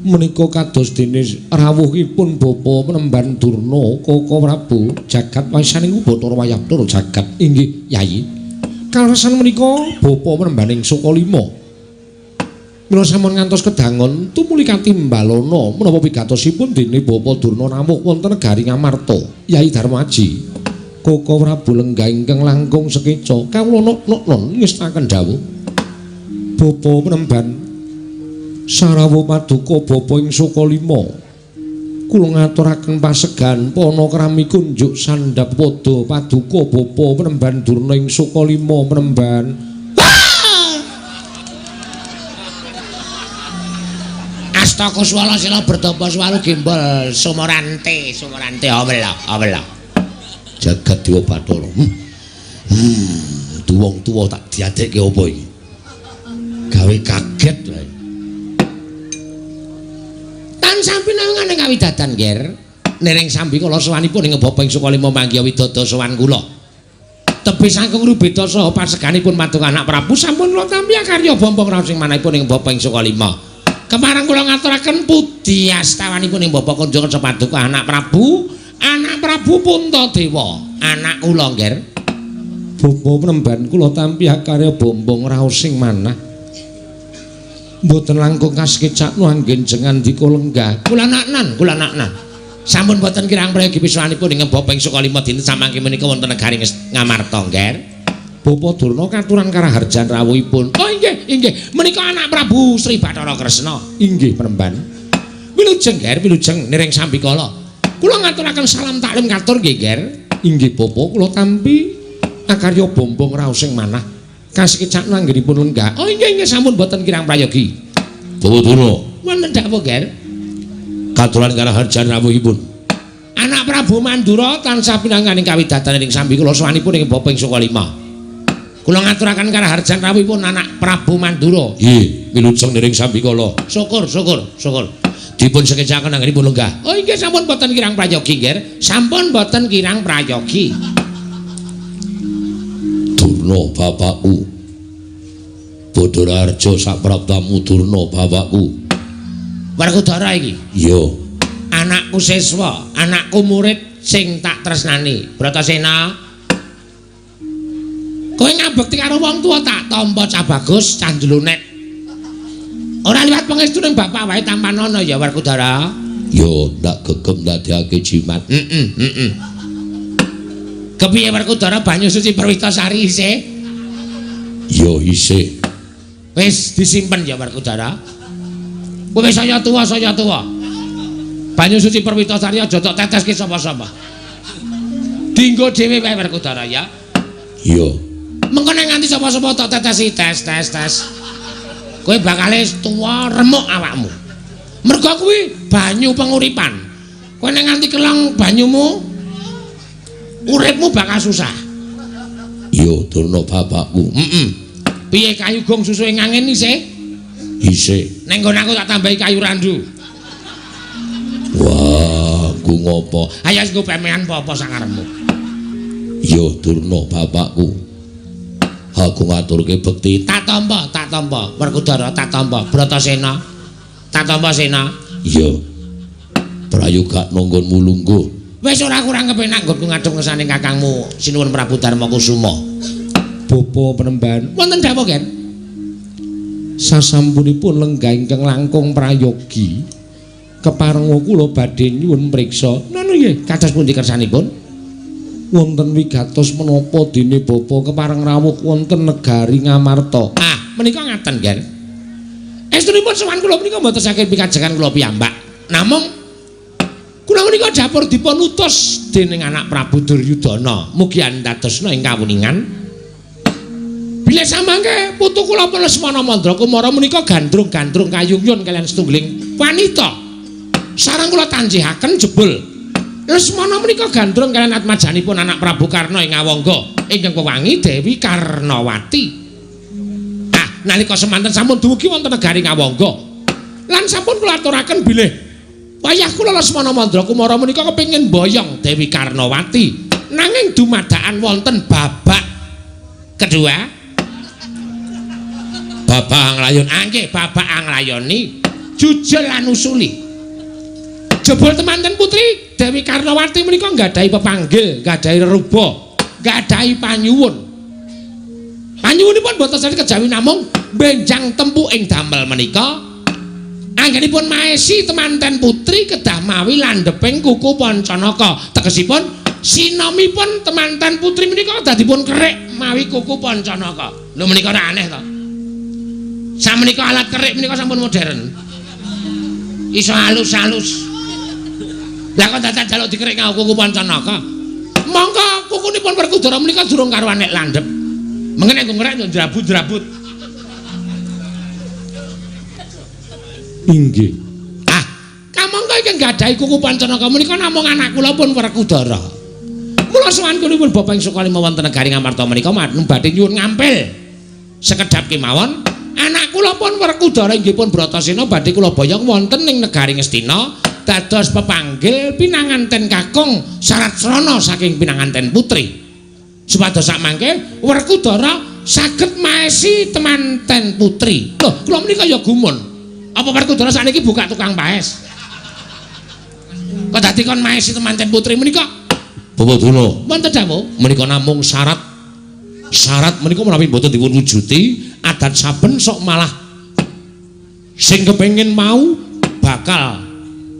[SPEAKER 2] Menika kados dene rawuhipun Bapa Penemban Durna Koko Prabu jagat wasaning Bathara Wayah Bathara jagat inggih Yayi. Kaleresan menika Bapa Penembaning Sukalima. Mila sampun ngantos kedangon tumuli katimbalana menapa pigatosipun dene Bapa Durna rawuh wonten negari Ngamarta. Yayi Darmaji Koko Prabu lenggah ingkang langkung sekeca kawula nok-noknon ngestaken dawuh. Bapa Penemban sarawuh paduka bapa ing Sukalima kula ngaturaken pasegan panakrami kunjuk sandhap pada paduka bapa Penemban Durna ing Sukalima Penemban.
[SPEAKER 1] Astaka swala sila bertapa swalu gembol sumorante sumorante awela awela
[SPEAKER 2] jagat dewa Bathara. Wong tuwa tak diadekke apa iki gawe kaget wae.
[SPEAKER 1] Tansah pinangan ing kawidadan nger niring sambikala sowanipun ing bapa ing Sukalima manggiha widada sowan kula. Tebih saking rubeda saha paseganipun paduka anak Prabu sampun kula tampi karya bombong raos ing manahipun ing bapa ing Sukalima. Kepareng kula ngaturaken puji astawanipun ing bapa kunjungan paduka anak Prabu, anak Prabu Puntadewa, anak kula nger.
[SPEAKER 2] Bapa Penemban kula tampi karya bombong raos sing manah. Mboten langkung kasekecakno anggen jengandika lenggah.
[SPEAKER 1] Kula naknan, kula naknan. Sampun boten kirang prayogi pisuwanipun ing bapa ing Sukalima dinten samangke menika wonten negari Ngamarta nger.
[SPEAKER 2] Bapa Durna katuran karaharjan rawuhipun.
[SPEAKER 1] Oh inggih, inggih. Menika anak Prabu Sri Bathara Kresna.
[SPEAKER 2] Inggih Penemban.
[SPEAKER 1] Wilujeng nger, wilujeng niring sambikala. Kula ngaturaken salam taklim katur nggih nger.
[SPEAKER 2] Inggih bapa kula tampi akarya bombong raos sing manah. Kasekecakno anggenipun lenggah.
[SPEAKER 1] Oh inggih inggih sampun boten kirang prayogi.
[SPEAKER 2] Bapa Durna.
[SPEAKER 1] Wonten dawuh nger.
[SPEAKER 2] Katuran karaharjan rawuhipun.
[SPEAKER 1] Anak Prabu Mandura tansah pinanganing kawidadan ing sambikala sowanipun ing bapa ing Sukalima. Kula ngaturaken karaharjan rawuhipun anak Prabu Mandura.
[SPEAKER 2] Nggih, wilujeng niring sambikala.
[SPEAKER 1] Syukur syukur syukur.
[SPEAKER 2] Dipun sekecaken anggenipun lenggah.
[SPEAKER 1] Oh inggih sampun boten kirang prayogi nger. Sampun boten kirang prayogi.
[SPEAKER 2] Durna bapakku. Bathara Harja sapraptamu Durna bapakku.
[SPEAKER 1] Werkudara iki.
[SPEAKER 2] Iya.
[SPEAKER 1] Anakku siswa, anakku murid sing tak tresnani. Bratasena. Kowe ngabekti karo wong tuwa tak tampa cah bagus, cah njlunet. Ora liwat pangestu ning bapak wae tampanana ya Werkudara.
[SPEAKER 2] Ya, ndak gegem ndadekake jimat.
[SPEAKER 1] Heeh, heeh. Kepiye Werkudara banyu suci Perwitasari isih?
[SPEAKER 2] Ya isih.
[SPEAKER 1] Wis disimpen ya Werkudara. Kowe wis saya tuwa, saya tuwa. Banyu suci Perwitasari aja tok teteske sapa-sapa. Dinggo dhewe wae Werkudara ya.
[SPEAKER 2] Iya.
[SPEAKER 1] Mengko nek nganti sapa-sapa tok tetesi tes tes tes. Kowe bakale tuwa remuk awakmu. Mergo kuwi banyu penguripan. Kowe nek nganti kelong banyumu uripmu bakal susah.
[SPEAKER 2] Iya, Durna bapakku.
[SPEAKER 1] Heeh. Piye kayu gong susuhe ngangin isih?
[SPEAKER 2] Isih.
[SPEAKER 1] Neng nggon aku tak tambahi kayu randu.
[SPEAKER 2] Wah,
[SPEAKER 1] Nggo ngopo?
[SPEAKER 2] Ayo nggo pemean apa-apa sakarepmu.
[SPEAKER 1] Ya Durna bapakku. Aku ngaturke bekti.
[SPEAKER 2] Tak tampa, tak tampa. Werkudara tak tampa, Bratasena. Tak tampa Sena.
[SPEAKER 1] Iya. Prayoga nggonmu lungguh.
[SPEAKER 2] Wis ora kurang kepenak nggonku ngadhep ngersane kakangmu Sinuwun Prabu Darma Kusuma.
[SPEAKER 3] Bapa Penemban,
[SPEAKER 2] wonten dawuh, Gen.
[SPEAKER 3] Sasampunipun lenggah ingkang langkung prayogi, keparenga kula badhe nyuwun priksa.
[SPEAKER 2] Ngono nggih, kados pundi kersanipun?
[SPEAKER 3] Wonten wigatos menapa dene bapa kepareng rawuh wonten negari Ngamarta?
[SPEAKER 2] Ah, menika ngaten, Gen. Estunipun sowan kula menika mboten saged pikajengan kula piyambak. Namung kula menika dapur dipun utus dening anak Prabu Duryudana. Mugi andadosna ing kawuningan. Bilih samangke putu kula pun Lesmana Mandra Kumara menika gandrung-gandrung kayungyun kaliyan setunggiling wanita. Sareng kula tanjihaken jebul Lesmana menika gandrung kaliyan atmajanipun anak Prabu Karna ing Awangga ingkang wewangi Dewi Karnawati. Ah, nalika semanten sampun dumugi wonten negari Ngawangga. Lan sampun kula aturaken bilih wayah kula Lesmana Mandra Kumara menika kepengin mboyong Dewi Karnawati. Nanging dumadakan wonten babak kedua babak anglayon, angke babak anglayoni jujul lan usuli. Jebul temanten putri Dewi Karnawati menika nggadahi pepanggil, nggadahi reruba, nggadahi panyuwun. Panyuwunipun boten saged kejawi namung benjang tempu ing damel menika. Anggenipun maesi temanten putri kedah mawi landheping kuku Pancanaka. Tegesipun sinomipun temanten putri menika kedah dipun kerik mawi kuku Pancanaka. Lho menika ora aneh to? Samenika alat kerik menika sampun modern. Iso halus-halus. Lah kok dadak jaluk dikerik nganggo kuku Pancanaka. Mongko kukunipun Werkudara menika durung karuan nek landhep. Mengene nggo ngerek yo njrabut-njrabut.
[SPEAKER 3] Inggih.
[SPEAKER 2] Ah, kamangka ingkang gadahi kuku Pancanaka menika namung anak kula pun Werkudara. Mula sowan kula Bapak ing Sukalima wonten negari Ngamarta menika badhe nyuwun ngampil sekedhap kemawon. Anak kula pun Werkudara inggih pun Bratasena badhe kula boyong wonten ing negari Ngastina dados pepanggil pinanganten kakung syarat srana saking pinanganten putri. Supados sakmangke Werkudara saged maesi temanten putri. Lho, kula menika ya gumun. Apa Werkudara sakniki buka tukang paes? Kok dadi kon maesi temanten putri menika?
[SPEAKER 1] Bapak Durna,
[SPEAKER 2] wonten dawuh
[SPEAKER 1] menika namung syarat. Syarat menika menawi mboten dipun wujuti, adat saben sok malah sing kepengin mau bakal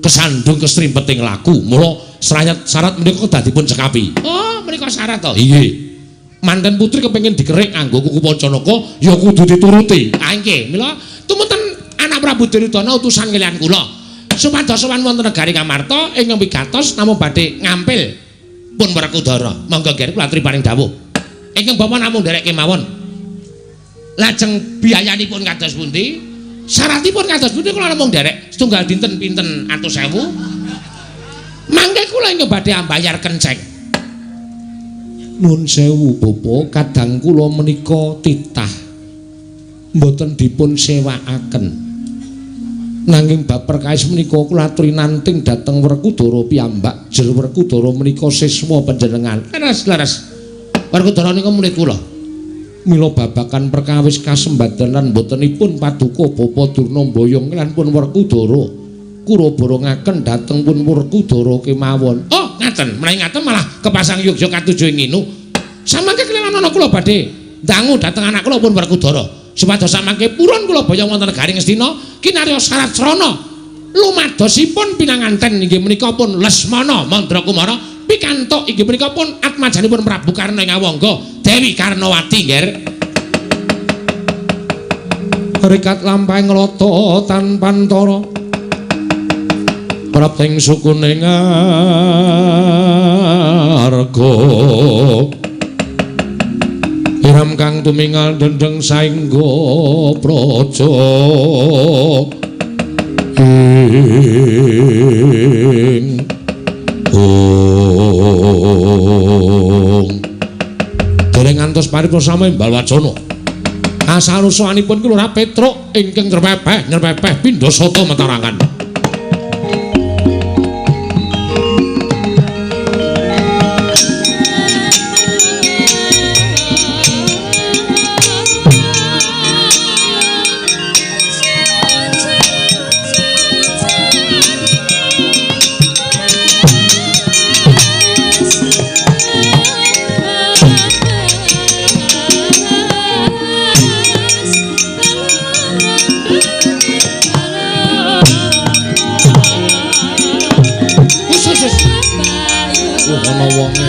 [SPEAKER 1] kesandung kesrimpeting laku. Mula syarat menika kedah dipun cekapi.
[SPEAKER 2] Oh, menika syarat to?
[SPEAKER 1] Inggih. Manten putri kepengin dikerik nganggo kuku Pancanaka ya kudu dituruti.
[SPEAKER 2] Ah nggih, mila tumuten anak Prabu Duryudana utusan kaliyan kula supados sowan wonten negari Ngamarta ing wigatos namung badhe ngampil pun Werkudara. Monggo nggih kula aturi paring dawuh. Ingkang bapa namung nderek kemawon. Lajeng biayanipun kados pundi? Syaratipun kados pundi kula namung nderek setunggal dinten pinten atus ewu. Mangke kula ingkang badhe ambayar kenceng.
[SPEAKER 3] Nun sewu bapa, kadang kula menika titah mboten dipun sewakaken. Nanging bab perkawis menika kula aturi nanting dhateng Werkudara piyambak. Jer Werkudara menika siswa panjenengan.
[SPEAKER 2] Leres, leres. Werkudara nika murid kula.
[SPEAKER 3] Mila babakan perkawis kasembadan lan mbotenipun paduka Bapa Durna mboyong lan pun Werkudara kula borongaken dhateng pun Werkudara kemawon.
[SPEAKER 2] Oh, ngaten. Menawi ngaten malah kepasang yogya katuju ing nginu. Samangke kelilan ana kula badhe ndangu dhateng anak kula pun Werkudara. Supados samangke purun kula boyong wonten negari Ngastina kinarya syarat srana lumadosipun pinanganten inggih menika pun Lesmana Mandra Kumara pikantuk inggih menika pun atmajanipun Prabu Karna ing Awangga Dewi Karnawati nggih.
[SPEAKER 3] Rikat lampahing lata tanpantara prapting sukune ngarga iram kang tumingal dendeng saengga praja ing ong
[SPEAKER 1] dereng ngantos paripurna sami balwacana asarusanipun Kelurahan Petruk ingkang nyerpepeh nyerpepeh pindha sata metarangan.
[SPEAKER 3] wonge.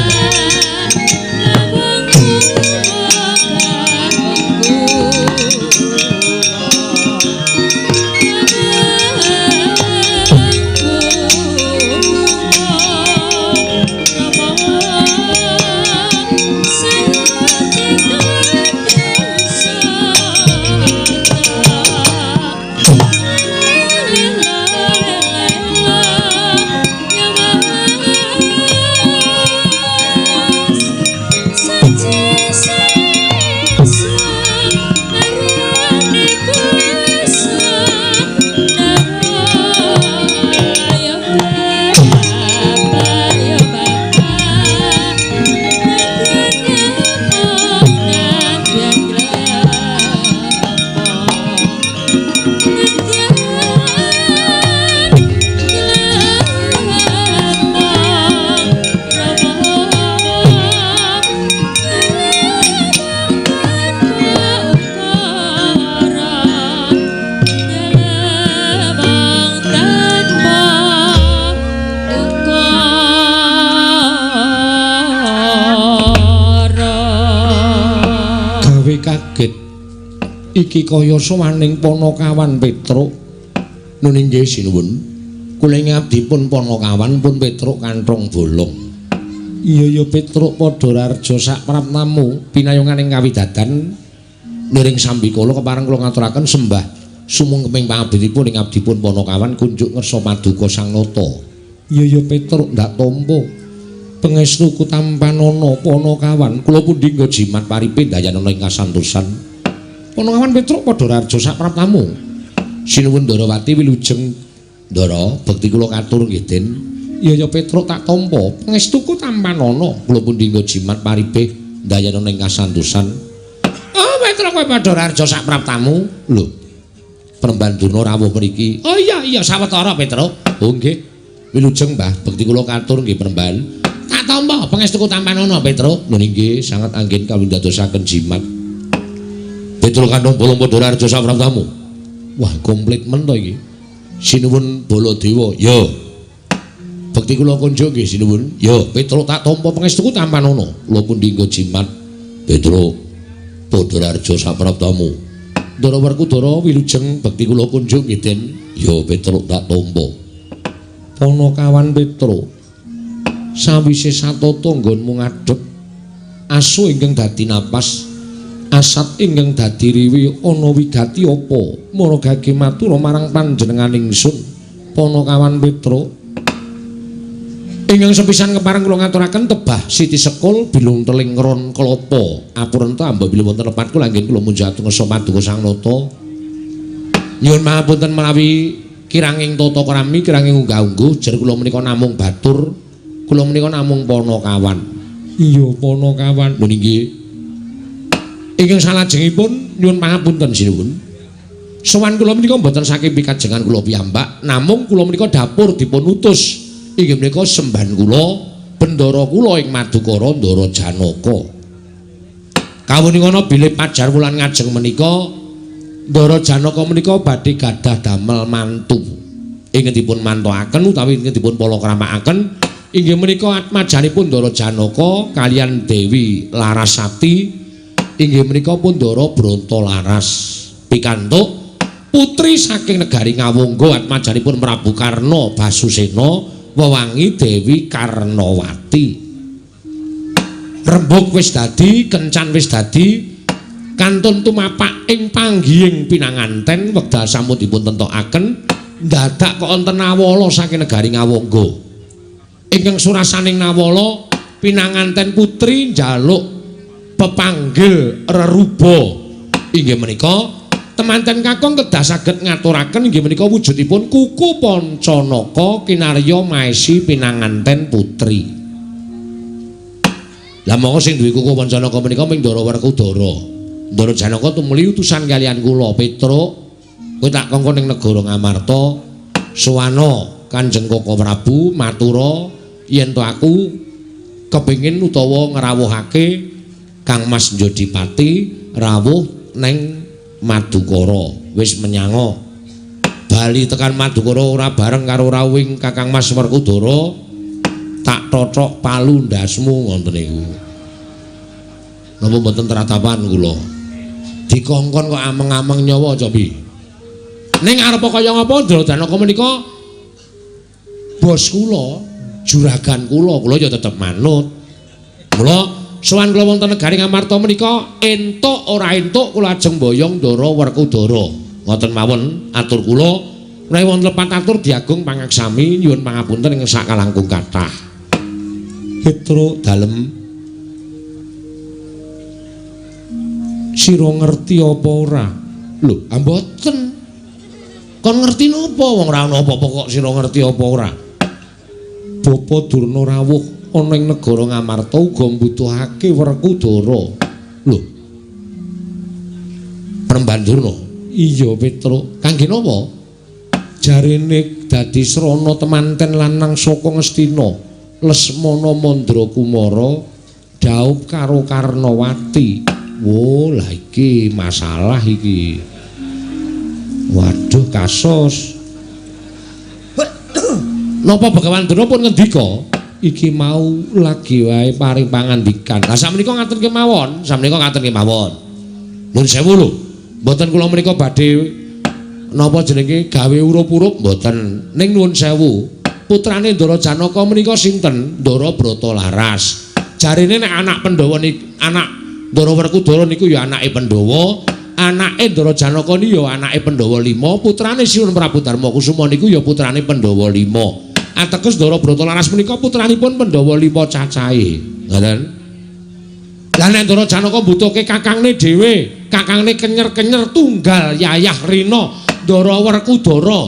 [SPEAKER 3] Iki kaya sowaning Panakawan Petruk. Nun inggih sinuwun. Kula ing abdipun Panakawan pun Petruk kanthong bolong. Iya ya Petruk padha rarja sak praptamu pinayunganing kawidadan niring sambikala kepareng kula ngaturaken sembah sumungkeming pangabdipun ing abdipun Panakawan kunjuk ngersa paduka Sang Nata. Iya ya Petruk ndak tampa. Pangestuku tampanana Panakawan kula pundi nggo jimat paripe ndayanana ing kasantosan. Panakawan Petruk padha rarja sak praptamu. Sinuwun Ndarawati wilujeng Ndara, bekti kula katur nggih Den. Iya ya Petruk tak tampa, pangestuku tampanana kula pundi nggo jimat paripe ndayanana ing kasantosan. Oh Petruk kowe padha rarja sak praptamu. Lho. Premban Durna rawuh mriki. Oh iya iya sawetara Petruk. Oh nggih. Wilujeng Mbah, bekti kula katur nggih Premban. Tak tampa pangestuku tampanana Petruk. Lho inggih sanget anggen kawindadosaken jimat. Petruk kandhong bolong padha rarja sak praptamu. Wah, komplit men to iki. Sinuwun Baladewa. Ya. Bekti kula kunjuk nggih sinuwun. Ya, Petruk tak tampa pangestuku tampanana. Kula pundi nggo jimat. Petruk padha rarja sak praptamu. Ndara Werkudara wilujeng bekti kula kunjuk nggih Den. Ya, Petruk tak tampa. Panakawan Petruk. Sawise satata nggonmu ngadhep asu ingkang dadi napas asat ingkang dadi riwi ana wigati apa maragake matura marang panjenengan ingsun Panakawan Petruk. Ingkang sepisan kepareng kula ngaturaken tebah siti sekul bilung teling ron klapa apurenta amba bilih wonten lepat kula anggen kula munjat ngersa paduka Sang Nata. Nyuwun pangapunten menawi kiranging tata krami kiranging unggah-ungguh jer kula menika namung batur kula menika namung Panakawan. Iya Panakawan. Lho nggih. Ingkang salajengipun nyuwun pangapunten sinuwun. Sowan kula menika mboten saking pikajengan kula piyambak, namung kula menika dapur dipun utus inggih menika semban kula, bendara kula ing Madukara Ndara Janaka. Kawuningana bilih pajar wulan ngajeng menika Ndara Janaka menika badhe gadah damel mantu. Ingkang dipun mantokaken utawi ingkang dipun palakramakaken inggih menika atmajanipun Ndara Janaka kaliyan Dewi Larasati. Inggih menika pun Ndara Brontolaras pikantuk putri saking negari Ngawangga atmajanipun Prabu Karna Basusena wewangi Dewi Karnawati. Rembug wis dadi, kencan wis dadi, kantun tumapak ing panggihing pinanganten wekdal sampun dipun tentokaken dadak kok wonten nawala saking negari Ngawangga. Ingkang surasaning nawala pinanganten putri njaluk pepanggil reruba inggih menika temanten kakung kedah saged ngaturaken inggih menika wujudipun kuku Pancanaka kinarya maesi pinanganten putri. Lah monggo sing duwe kuku Pancanaka menika ming Ndara Werkudara. Ndara Janaka tumuli utusan kaliyan kula Petruk kowe tak kongkon ning negara Ngamarta sowana Kanjeng Koko Prabu matura yen to aku kepengin utawa ngrawuhake Kang Mas Njodipati rawuh neng Madukara. Wis menyanga bali tekan Madukara ora bareng karo rawuhing Kakang Mas Werkudara.
[SPEAKER 2] Tak tothok palu ndasmu ngoten niku. Napa mboten teratapan kula? Dikongkon kok ameng-ameng nyawa cobi. Ning arep kaya ngapa Ndara Janaka menika bos kula, juragan kula, kula ya tetep manut. Mula sowan kula wonten negari Ngamarta menika entuk ora entuk kula ajeng mboyong Ndara Werkudara. Ngoten mawon atur kula. Menawi wonten lepat atur diagung pangaksami nyuwun pangapunten ing sakalangkung kathah. Petruk dalem sira ngerti apa ora? Lho, mboten. Kon ngerti napa wong ora ana apa-apa kok sira ngerti apa ora? Bapa Durna rawuh ana ing negara Ngamarta uga mbutuhake Werkudara. Lho. Premban Durna. Iya, Petruk. Kangge napa? Jarene dadi srana temanten lanang saka Ngastina, Lesmana Mandra Kumara dhaup karo Karnawati. Wo, lah iki masalah iki. Waduh, kasus. Napa Begawan Durna pun ngendika? Iki mau lagi wae paring pangandikan. Lah sakmenika ngaten kemawon, sakmenika ngaten kemawon. Nuwun sewu lho. Mboten kula menika badhe napa jenenge gawe urup-urup mboten. Ning nuwun sewu, putrane Ndara Janaka menika sinten? Ndara Bratalaras. Jarene nek anak Pandhawa niku anak Ndara Werkudara niku ya anake Pandhawa, anake Ndara Janaka niku ya anake Pandhawa 5, putrane Sinuwun Prabu Darmakusuma niku ya putrane Pandhawa 5. Ateges Ndara Bratalaras menika putranipun Pandhawa 5 cacahe. Ngoten. Lah nek Ndara Janaka mbutuhke kakangne dhewe, kakangne kenyer-kenyer tunggal yayah rina Ndara Werkudara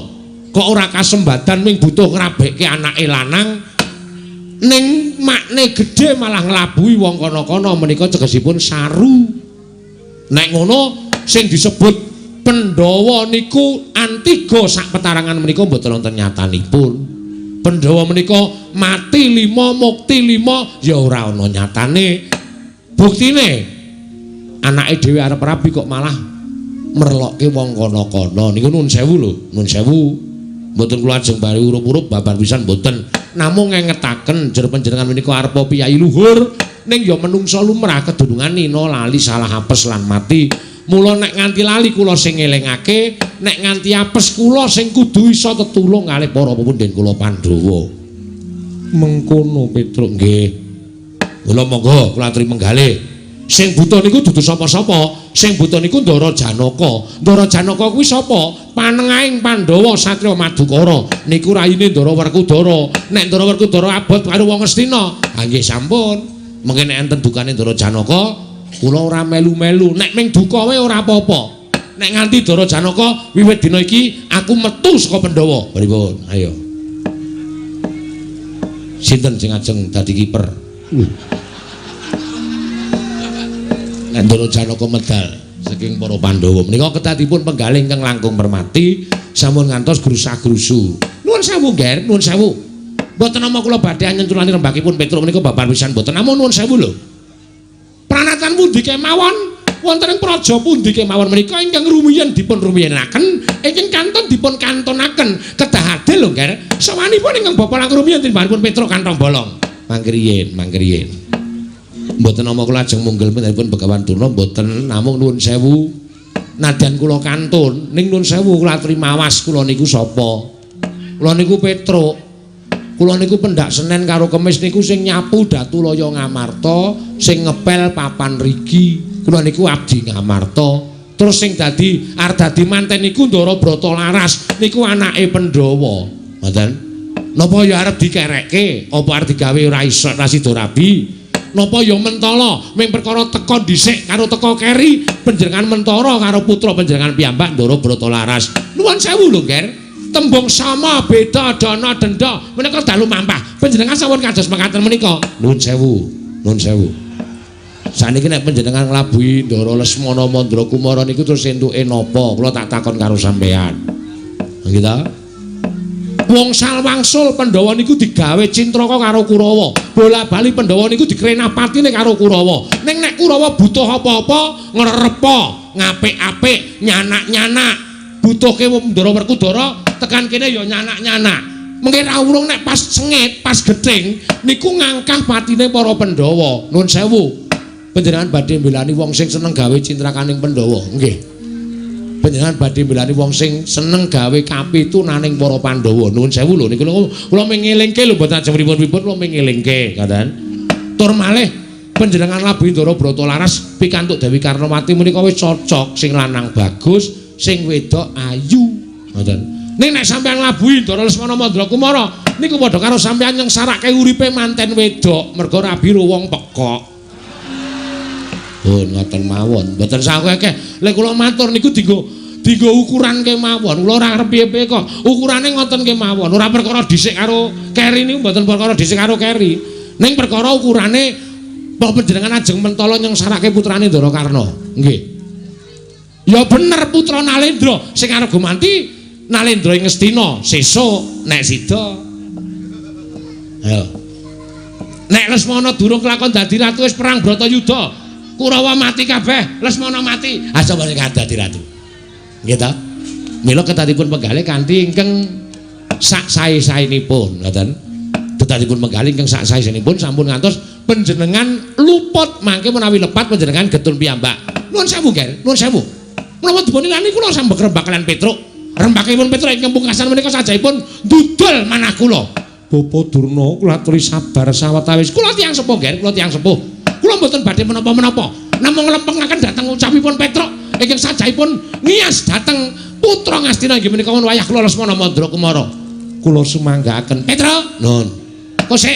[SPEAKER 2] kok ora kasembadan ming butuh ngrabekke anake lanang ning makne gedhe malah nglabuhi wong kono-kono menika tegesipun saru. Nek ngono sing disebut Pandhawa niku antiga sak petarangan menika mboten wonten nyatanipun. Pandhawa menika mati 5 mukti 5 ya ora ana nyatane. Buktine anake dhewe arep rabi kok malah merlokke wong kono-kono. Niku nuwun sewu lho, nuwun sewu. Mboten kula ajeng bari urup-urup babar pisan mboten. Namung ngengetaken jer panjenengan menika arepa piyayi luhur ning ya menungsa lumrah kedunungan nina lali salah apes lan mati. Mula nek nganti lali kula sing ngelingake, nek nganti apes kula sing kudu iso tetulung kalih para pepunden kula Pandhawa. Mengkono Petruk nggih. Kula monggo kula aturi menggalih. Sing buta niku dudu sapa-sapa, sing buta niku Ndara Janaka. Ndara Janaka kuwi sapa? Panengahing Pandhawa satriya Madukara. Niku raine Ndara Werkudara. Nek Ndara Werkudara abot karo wong Ngastina, ha nggih sampun. Mengke nek enten dukane Ndara Janaka, kula ora melu-melu. Nek ming duka wae ora apa-apa. Nek nganti Ndara Janaka wiwit dina iki aku metu saka Pandhawa. Pripun? Ayo. Sinten sing ajeng dadi kiper? Nek Ndara Janaka medal saking para Pandhawa menika kedadipun penggalih ingkang langkung permati sampun ngantos grusah-grusu. Nuwun sewu, Nger, nuwun sewu. Mboten nama kula badhe nyenculani rembakipun Petruk menika babar pisan mboten. Namung nuwun sewu lho. Pranatan pundi kemawon wonten ing praja pundi kemawon menika ingkang rumiyin dipun rumiyinaken, ingkang kantun dipun kantonaken. Kedah adil lho, Nger. Sawanipun ingkang bapa langkung rumiyin tinimbangipun Petruk kantong bolong. Mangkriyin, mangkriyin. Mboten nama kula ajeng munggel menipun Begawan Durna mboten, namung nuwun sewu. Nadyan kula kantun ning nuwun sewu kula aturi mawas kula niku sapa? Kula niku Petruk. Kula niku pendak Senen karo Kemis niku sing nyapu Datu Laya Ngamarta, sing ngepel papan rigi. Kula niku abdi Ngamarta. Terus sing dadi arep dadi manten niku Ndara Bratalaras, niku anake Pandhawa. Ngoten. Napa ya arep dikerekke? Apa arep digawe ora iso ra sida rabi? Napa ya mentala ming perkara teka dhisik karo teka keri panjenengan mentara karo putra panjenengan piyambak Ndara Bratalaras. Nuwun sewu lho, Nger. Tembung sama beda dana denda menika dalu mampah. Panjenengan sampun kados mekaten menika. Nuwun sewu, nuwun sewu. Saniki nek panjenengan nglabuhi Ndara Lesmana Mandra Kumara niku terus entuke napa? Kula tak takon karo sampean. Nggih ta? Wong salwangsul Pandhawa niku digawe cintraka karo Kurawa. Bola-bali Pandhawa niku dikrenapatine karo Kurawa. Ning nek Kurawa butuh apa-apa, ngrerepa, ngapik-apik, nyanak-nyanak. Butuhke Ndara Werkudara tekan kene ya nyanak-nyanak.
[SPEAKER 3] Mengke ra urung nek pas sengit, pas gething niku ngangkah patine para Pandhawa. Nuwun sewu. Panjenengan badhe mbelani wong sing seneng gawe cintrakaning Pandhawa. Nggih. Panjenengan badhe mbelani wong sing seneng gawe kapitunaning para Pandhawa. Nuwun sewu lho niku kula mengelingke lho mboten ajeng pripun-pripun kula mengelingke, ngoten. Tur malih panjenengan labuhi Ndara Brata Laras pikantuk Dewi Karnawati menika wis cocok, sing lanang bagus, sing wedok ayu. Ngoten. Ning nek sampeyan nglabuhi Ndara Lesmana Mandra Kumara niku padha karo sampeyan nyengsarake uripe manten wedok merga rabi wong pekok. Oh ngoten mawon, mboten saweke. Lek kula matur niku dienggo ukuran kemawon. Kula ora arep piye-piye kok. Ukurane ngoten kemawon. Ora perkara dhisik karo keri niku mboten perkara dhisik karo keri. Ning perkara ukurane apa panjenengan ajeng mentala nyengsarake putrane Ndara Karna? Nggih. Ya bener putra Nalendra sing arep gumanti Nalendra ing Ngastina sesuk nek sida. Ayo. Nek Lesmana durung kelakon dadi ratu wis perang Bratayuda. Kurawa mati kabeh, Lesmana mati. Ah sapa sing dadi ratu? Nggih ta? Mila ketatipun penggalih kanthi ingkang sak sae-saenipun, ngoten. Ketatipun penggalih ingkang sak sae-saenipun sampun ngantos panjenengan luput mangke menawi lepat panjenengan getun piyambak. Nuwun sewu, Ger. Nuwun sewu. Menapa dipun ilani kula sambek rembak kalian Petruk. Rembakipun Petruk ingkang pungkasan menika sajaipun ndudul manah kula. Bapa Durna kula aturi sabar sawetawis. Kula tiyang sepuh, Ger, kula tiyang sepuh. Kula mboten badhe menapa-menapa. Namung nglempengaken dhateng ucapipun Petruk ingkang sajaipun ngiyas dhateng putra Ngastina inggih menika wayah kula Lesmana Mandra Kumara. Kula sumanggaaken. Petruk, nun. Kok sik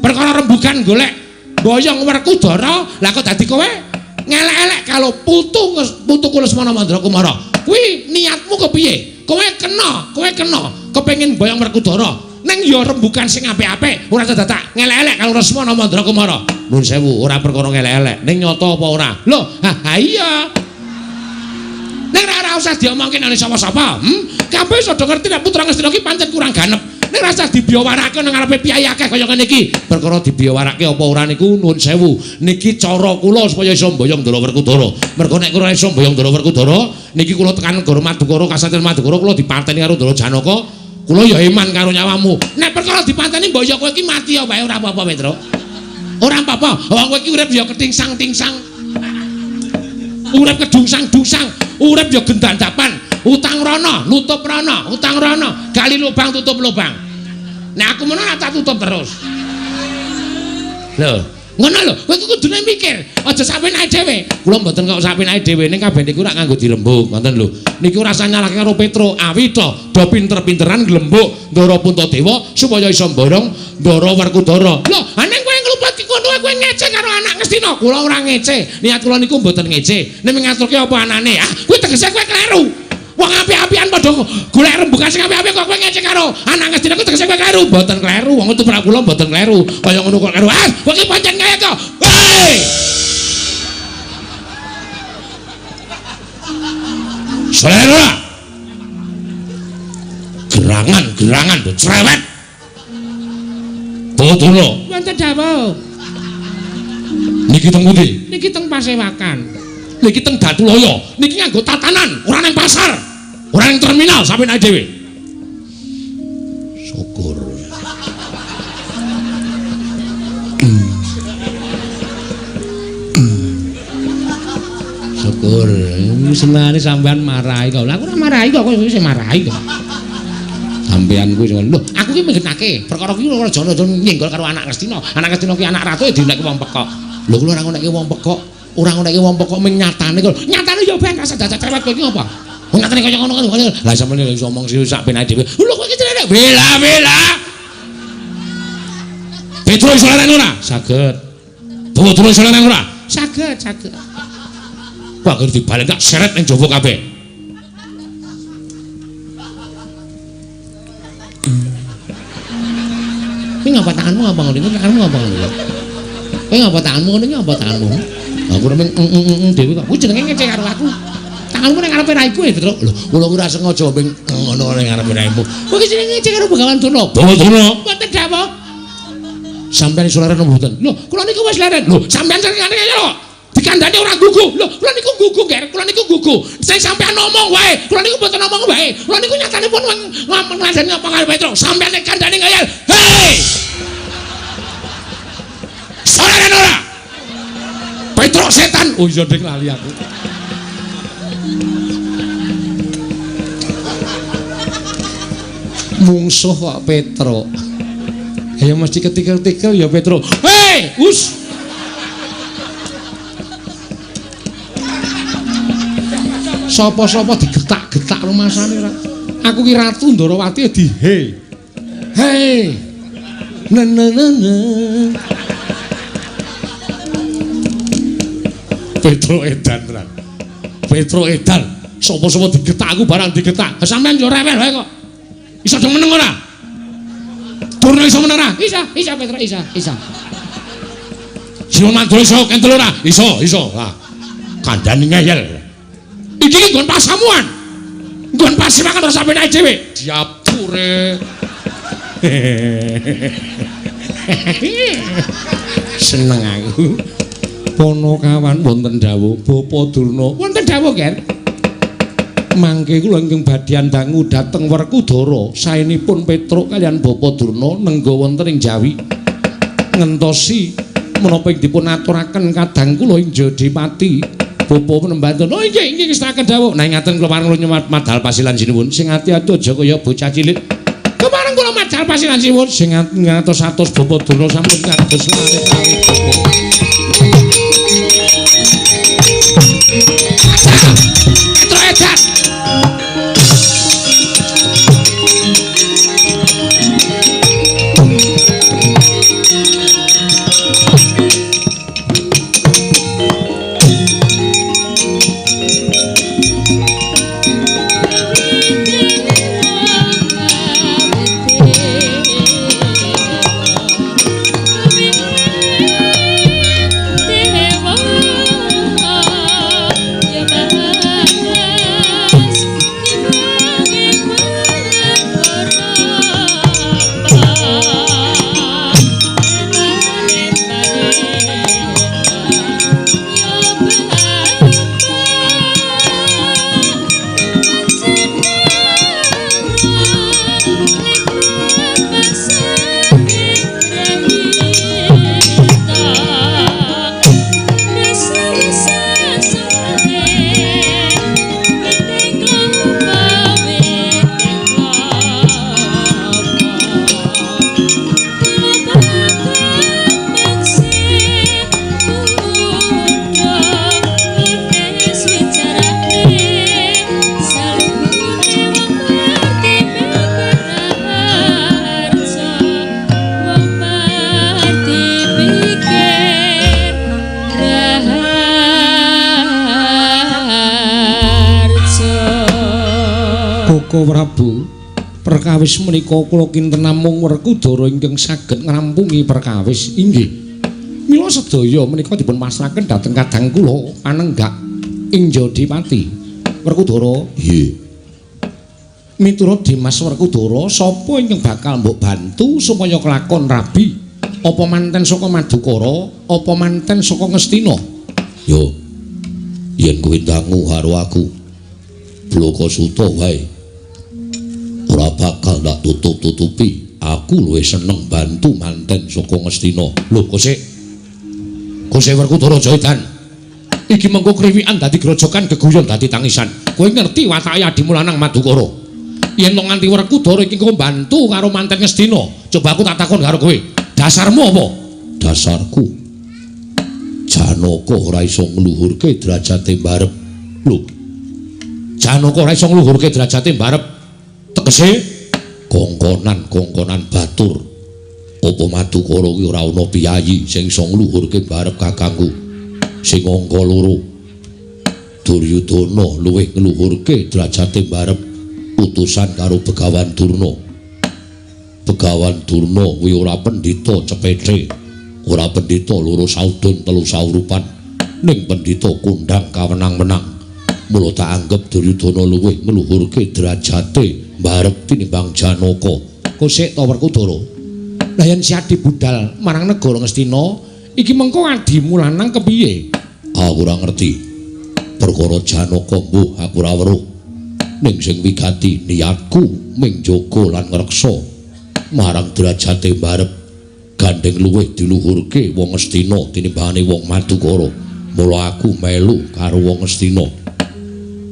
[SPEAKER 3] perkara rembugan golek boyong Werkudara, lah kok dadi kowe ngelek-elek kalau putuku Lesmana Mandra Kumara. Kuwi niatmu kepiye? Kowe kena kepengin boyong Werkudara. Ning ya rembugan sing apik-apik, ora dadak ngelek-elek kalau Lesmana Mandra Kumara. Nuwun sewu, ora perkara ngelek-elek, ning nyata apa ora? Lho, ha iya. Ning ora usah diomongke nang sapa-sapa, Kabeh wis padha ngerti nek putra Ngastina iki pancen kurang ganep. Ning ora usah dibiyawarake nang ngarepe piyai akeh kaya ngene iki. Perkara dibiyawarake apa ora niku nuwun sewu. Niki cara kula supaya iso mboyong Ndara Werkudara. Mergo nek kula iso mboyong Ndara Werkudara, niki kula tekan negara Madukara, Kasatriyan Madukara kula dipateni karo Ndara Janaka. Kula ya eman karo nyawamu. Nek perkara dipateni mbok ya kowe iki mati ya wae ora apa-apa, Petro. Ora apa-apa. Wong kowe iki urip ya ketingsang-tingsang. Urip kedungsang-dungsang, urip ya gendandapan. Utang rono, nutup rono, utang rono, gali lubang tutup lubang. Nek aku ngono ora tak tutup terus. Lho, ngono lho, kowe iki kudune mikir, aja sampe naik dhewe. Kula mboten kok sampe naik dhewe ning kabeh niku rak nganggo dirembug, ngoten lho. Niku rasa nyalahke karo Petro, awita do pinter-pinteran glembuk Ndara Puntadewa supaya iso mborong Ndara Werkudara. Lho, ning kowe ngluput ki kono kowe ngece karo anak Ngastina. Kula ora ngece. Niat kula niku mboten ngece. Nek ngaturke apa anane? Ah, kuwi tegese kowe kleru. Wong apik-apikan padha golek rembugan sing apik-apik kok kowe ngece karo anak Ngastina kuwi tegese kowe kleru. Mboten kleru, wong tumrap kula mboten kleru. Kaya ngono kok kleru. Ah, kowe iki pancen kaya kok. Hei! Selera. Gerangan-gerangan do cerewet. Bodono. Wonten dawuh. Niki teng pundi? Niki teng Pasewakan. Niki teng Datulaya. Niki nganggo tatanan, ora nang pasar. Ora nang terminal sampe naik dhewe. Syukur. Syukur. Senengane sampean marahi kok. Lah aku ora marahi kok, kowe sing marahi kok. Sampean kuwi lho, aku ki menggenake. Perkara ki ora aja nyenggol karo anak Ngastina. Anak Ngastina ki anak ratu dinekke wong pekok. Lho kula ora ngonekke wong pekok. Ora ngonekke wong pekok ming nyatane kok. Nyatane ya ben rasa dadak cerewet kowe iki apa? Wong nyatane kaya ngono kok. Lah sampeyan iso omong sing sak penake dhewe. Lho kowe iki cerewet. Bela bela. Petro iso leren ora? Saged. Bowo iso leren ora? Saged, saged. Kok anggere dibalen tak seret ning jaba kabeh. Kowe ngapa tanganmu ngapa ngono? Tanganmu ngapa ngono? Kowe ngapa tanganmu ngono? Ngapa tanganmu? Aku ora meng dhewe kok. Kuwi jenenge ngece karo aku. Tanganmu ning ngarepe raiku ya, Petro. Lho, kula ora sengaja meng ngono ning ngarepe raimu. Kowe iki jenenge ngece karo Begawan Durna. Begawan Durna. Mboten dawuh. Sampeyan iso leren mboten? Lho, kula niku wis leren. Lho, sampeyan sing ngene kaya lho. Dikandani ora gugu. Lho, kula niku gugu, Ger. Kula niku gugu. Sing sampean ngomong wae. Kula niku mboten ngomong wae. Kula niku nyatane pun ngandani apa karo Petro. Sampean nek kandhani ngeyel. Hei! Saran ora? Petro setan. Oh iya ding lali aku. Mungsuh kok Petro. Ya mesti ketikel-tikel ya Petro. Hei, us. Sapa-sapa digetak-getak rumasane ra. Aku ki Ratu Ndorowati di he. Hei. Ne ne ne ne. Petro edan ra. Petro edan. Sapa-sapa digetak aku barang digetak. Sampeyan yo rewel wae kok. Iso do meneng ora? Durna iso meneng ora? Isa, isa Petro, isa, isa. Sinuwun Mandura iso kentel ora? Iso, iso. Lah, kandhani ngeyel. Iki ki nggon pasamuan. Nggon pasiwakan ora sampe naik dhewe. Diapure. Seneng aku. Ponokawan wonten dawuh Bapa Durna. Wonten dawuh, Ger. Mangke kula ingkang badhe dangu dhateng Werkudara saenipun Petruk kaliyan Bapa Durna nengga wonten ing Jawi ngentosi menapa ing dipun aturaken kadang kula ing Jodipati. Bapa penembanten. Oh inggih inggih ngestaken dawuh. Nah ngaten kula pareng nyuwun madal pasilan sinuwun sing ati-ati aja kaya bocah cilik. Kepareng kula madal pasilan sinuwun sing ngatos-atos Bapa Durna sampun kados lare-lare. Petruk edan. Prabu, perkawis menika kula kinten namung Werkudara ingkang saged ngrampungi perkawis. Inggih. Mila sedaya menika dipun pasrahaken dhateng kadang kula panenggak ing Jodipati. Werkudara, nggih. Miturut Dimas Werkudara, sapa ingkang bakal mbok bantu supaya kelakon rabi? Apa manten saka Madukara, apa manten saka Ngastina?
[SPEAKER 1] Yo. Yen kowe dangu karo aku, Blaka Suta wae. Ora bakal tak tutup-tutupi. Aku luwih seneng bantu manten saka Ngastina. Lho, kosek. Kosek Werkudara Jaedan. Iki mengko kriwikan dadi grojokan, geguyon dadi tangisan. Kowe ngerti watake adimu lanang Madukara. Yen to nganti Werkudara iki engko bantu karo manten Ngastina, coba aku tak takon karo kowe. Dasarmu apa? Dasarku Janaka ora iso ngluhurke derajate mbarep. Lho. Janaka ora iso ngluhurke derajate mbarep. Tegese kongkonan-kongkonan batur. Apa Madukara kuwi ora ana piyayi sing iso ngluhurke mbarep kakangku sing angka loro. Duryudana luwih ngluhurke derajate mbarep utusan karo Begawan Durna. Begawan Durna kuwi ora pendhita cepethe, ora pendhita loro saudon telu saurupan, ning pendhita kondhang kawenang-wenang. Mula tak anggep Duryudana luwih ngluhurke derajate mbarep tinimbang Janaka.
[SPEAKER 3] Kosek to Werkudara. Lah yen si Adi budal marang negara Ngastina, iki mengko adimu lanang kepiye?
[SPEAKER 1] Aku ora ngerti. Perkara Janaka mbuh aku ora weruh. Ning sing wigati niatku ming jaga lan ngreksa marang derajate mbarep gandeng luwih diluhurke wong Ngastina tinimbangane wong Madukara. Mula aku melu karo wong Ngastina.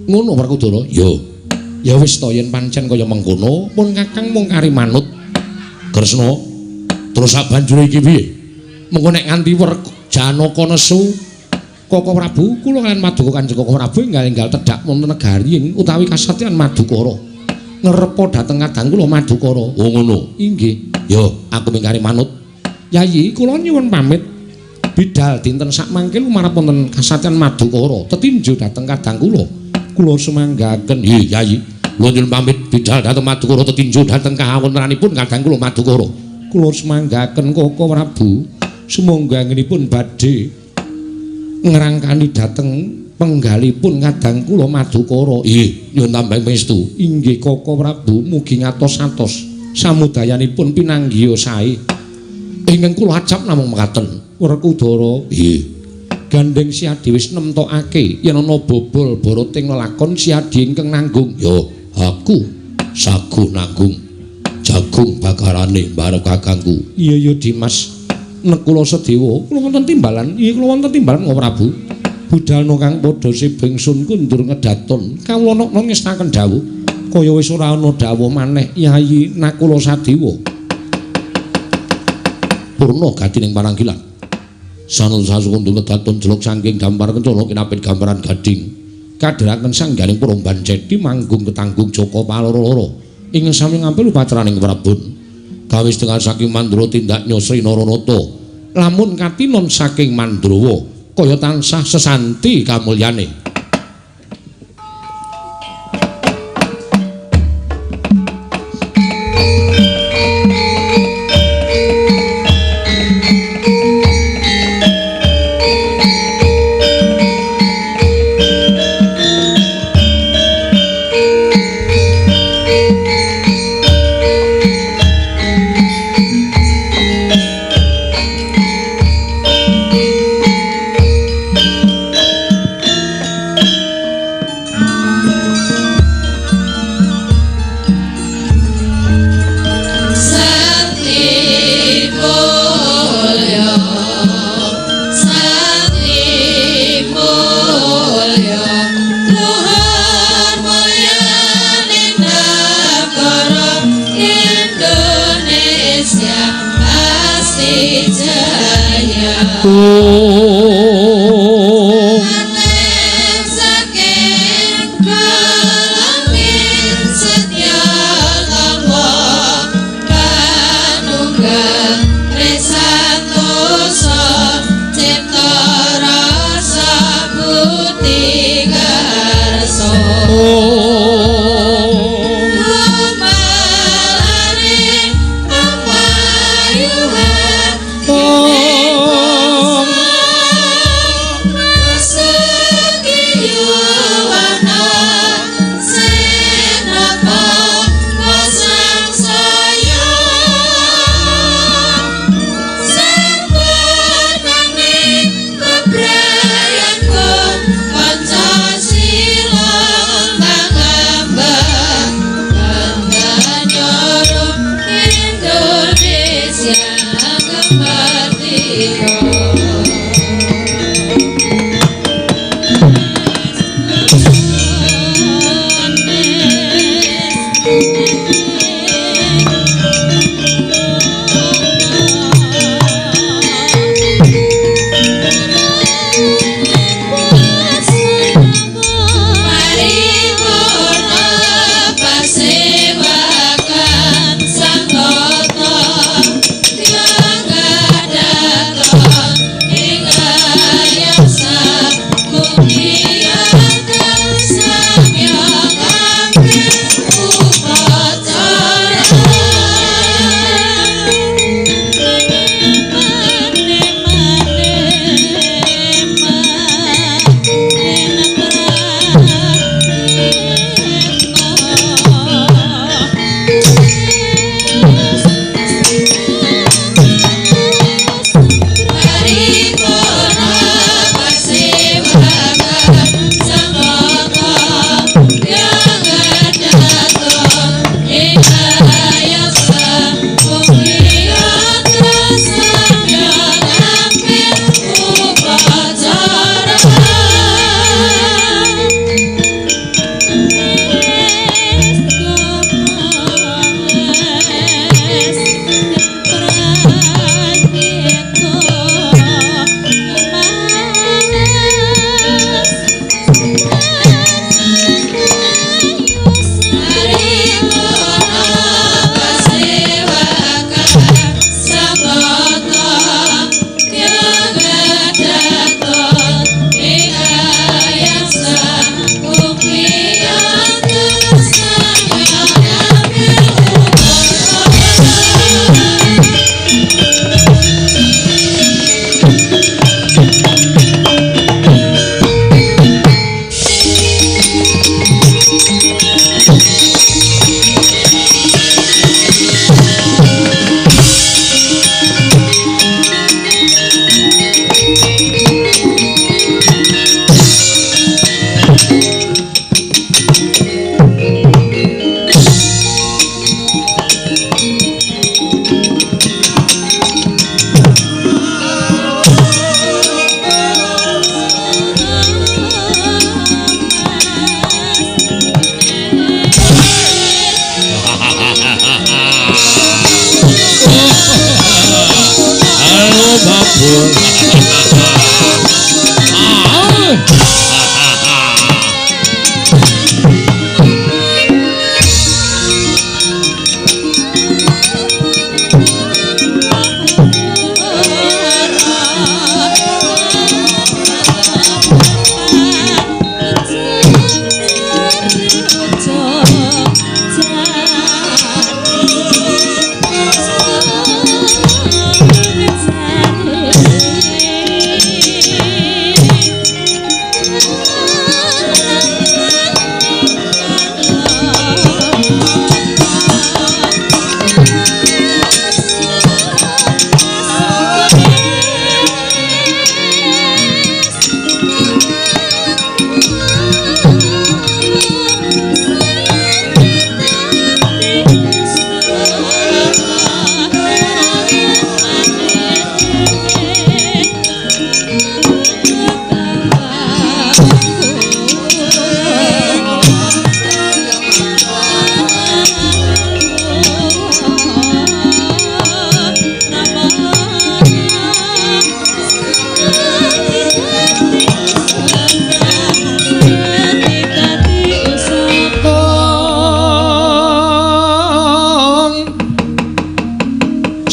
[SPEAKER 3] Ngono Werkudara?
[SPEAKER 1] Ya.
[SPEAKER 3] Ya wis to yen pancen kaya mengkono, pun Kakang mung kari manut.
[SPEAKER 1] Kresna, terus sak banjure iki piye?
[SPEAKER 3] Mengko nek nganti Janaka nesu Koko Prabu, kula kaliyan Maduka Kanjeng Koko Prabu enggal-enggal tedhak wonten negari utawi kasatriyan Madukara. Ngrepa dhateng kadang kula Madukara.
[SPEAKER 1] Oh ngono.
[SPEAKER 3] Inggih.
[SPEAKER 1] Ya, aku mung kari manut.
[SPEAKER 3] Yayi, kula nyuwun pamit. Bidal dinten sakmangke lumarep wonten kasatriyan Madukara, tetinju dhateng kadang kula. Kula sumanggaken.
[SPEAKER 1] Nggih, Yayi. Kula nyuwun pamit bidal dhateng Madukara tetinju dhateng kawontenanipun kadang kula Madukara.
[SPEAKER 3] Kula sumanggaken Koko Prabu. Sumangga anggenipun badhe ngrangkani dhateng penggalipun kadang kula Madukara.
[SPEAKER 1] Nggih, nyuwun tambah pangestu.
[SPEAKER 3] Inggih Koko Prabu, mugi ngatos-atos samudayanipun pinanggiya sae.
[SPEAKER 1] Ingkang kula acap namung mekaten.
[SPEAKER 3] Werkudara.
[SPEAKER 1] Nggih.
[SPEAKER 3] Gandeng Siadi wis nemtokake yen ana bobol barating lelakon Siadi ingkang nanggung.
[SPEAKER 1] Ya, aku saguh nanggung jagung bakarane mbarep kakangku.
[SPEAKER 3] Iya ya Dimas. Nekula Sedewa, kula wonten timbalan. Iya kula wonten timbalan Koko Prabu. Budalna kang padha sibengsun kundur ngedaton. Kawula nokna ngestaken dawuh. Kaya wis ora ana dawuh maneh Yayi Nakula Sadewa.
[SPEAKER 1] Purna gatining pananggilan. Sanul sasukundur ngedaton jelok saking gampar kencana kinapit gambaran gading.
[SPEAKER 3] Kadheraken sangganing Puromban Ceti manggung ketanggung Jaka Paloro-loro. Ing sami ngampil upacaraning Prabon.
[SPEAKER 1] Gawe setengah saking Mandra tindak Nyosri Naranata.
[SPEAKER 3] Lamun katinon saking Mandrawa kaya tansah sesanti kamulyane.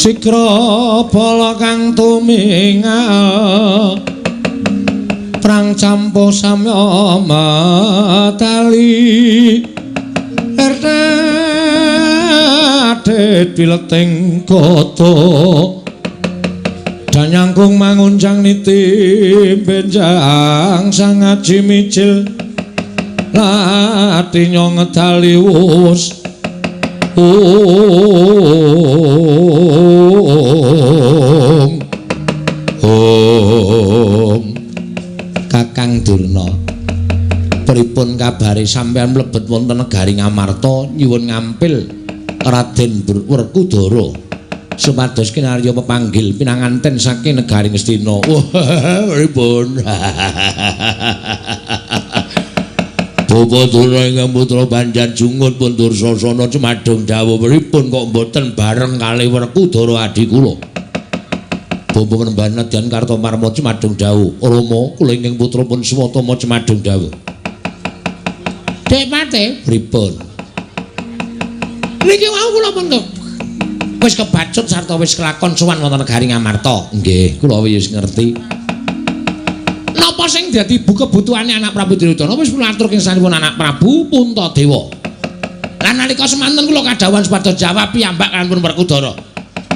[SPEAKER 3] Sikra bala kang tumingal prang campo samya matali erdadit bileting kota danyangkung mangunjang niti benjang sangaji mijil lati nyong ngedali wus. Om Om Kakang Durna, pripun kabare sampeyan mlebet wonten negari Ngamarta nyuwun ngampil Raden Werkudara supados kinarya pepanggil pinanganten saking negari Ngastina. Wah, pripun? Bapak Durna ingkang putra Banjar Jungut pun Dursasana cumadung dawuh pripun kok mboten bareng kalih Werkudara adi kula. Bapak Penemban Nadyan Kartomarma cumadung dawuh, Rama kula ingkang putra pun Swatama cumadung dawuh. Dek Pate pripun? Niki wau kula pun wis kebacut sarta wis kelakon sowan wonten negari Ngamarta. Nggih, kula wis ngerti. Napa sing dadi kebutuhane anak Prabu Duryudana wis kula aturke sanipun anak Prabu Puntadewa. Lan nalika semanten kula kadhawuhan supados jawab piyambak kaliyan pun Werkudara.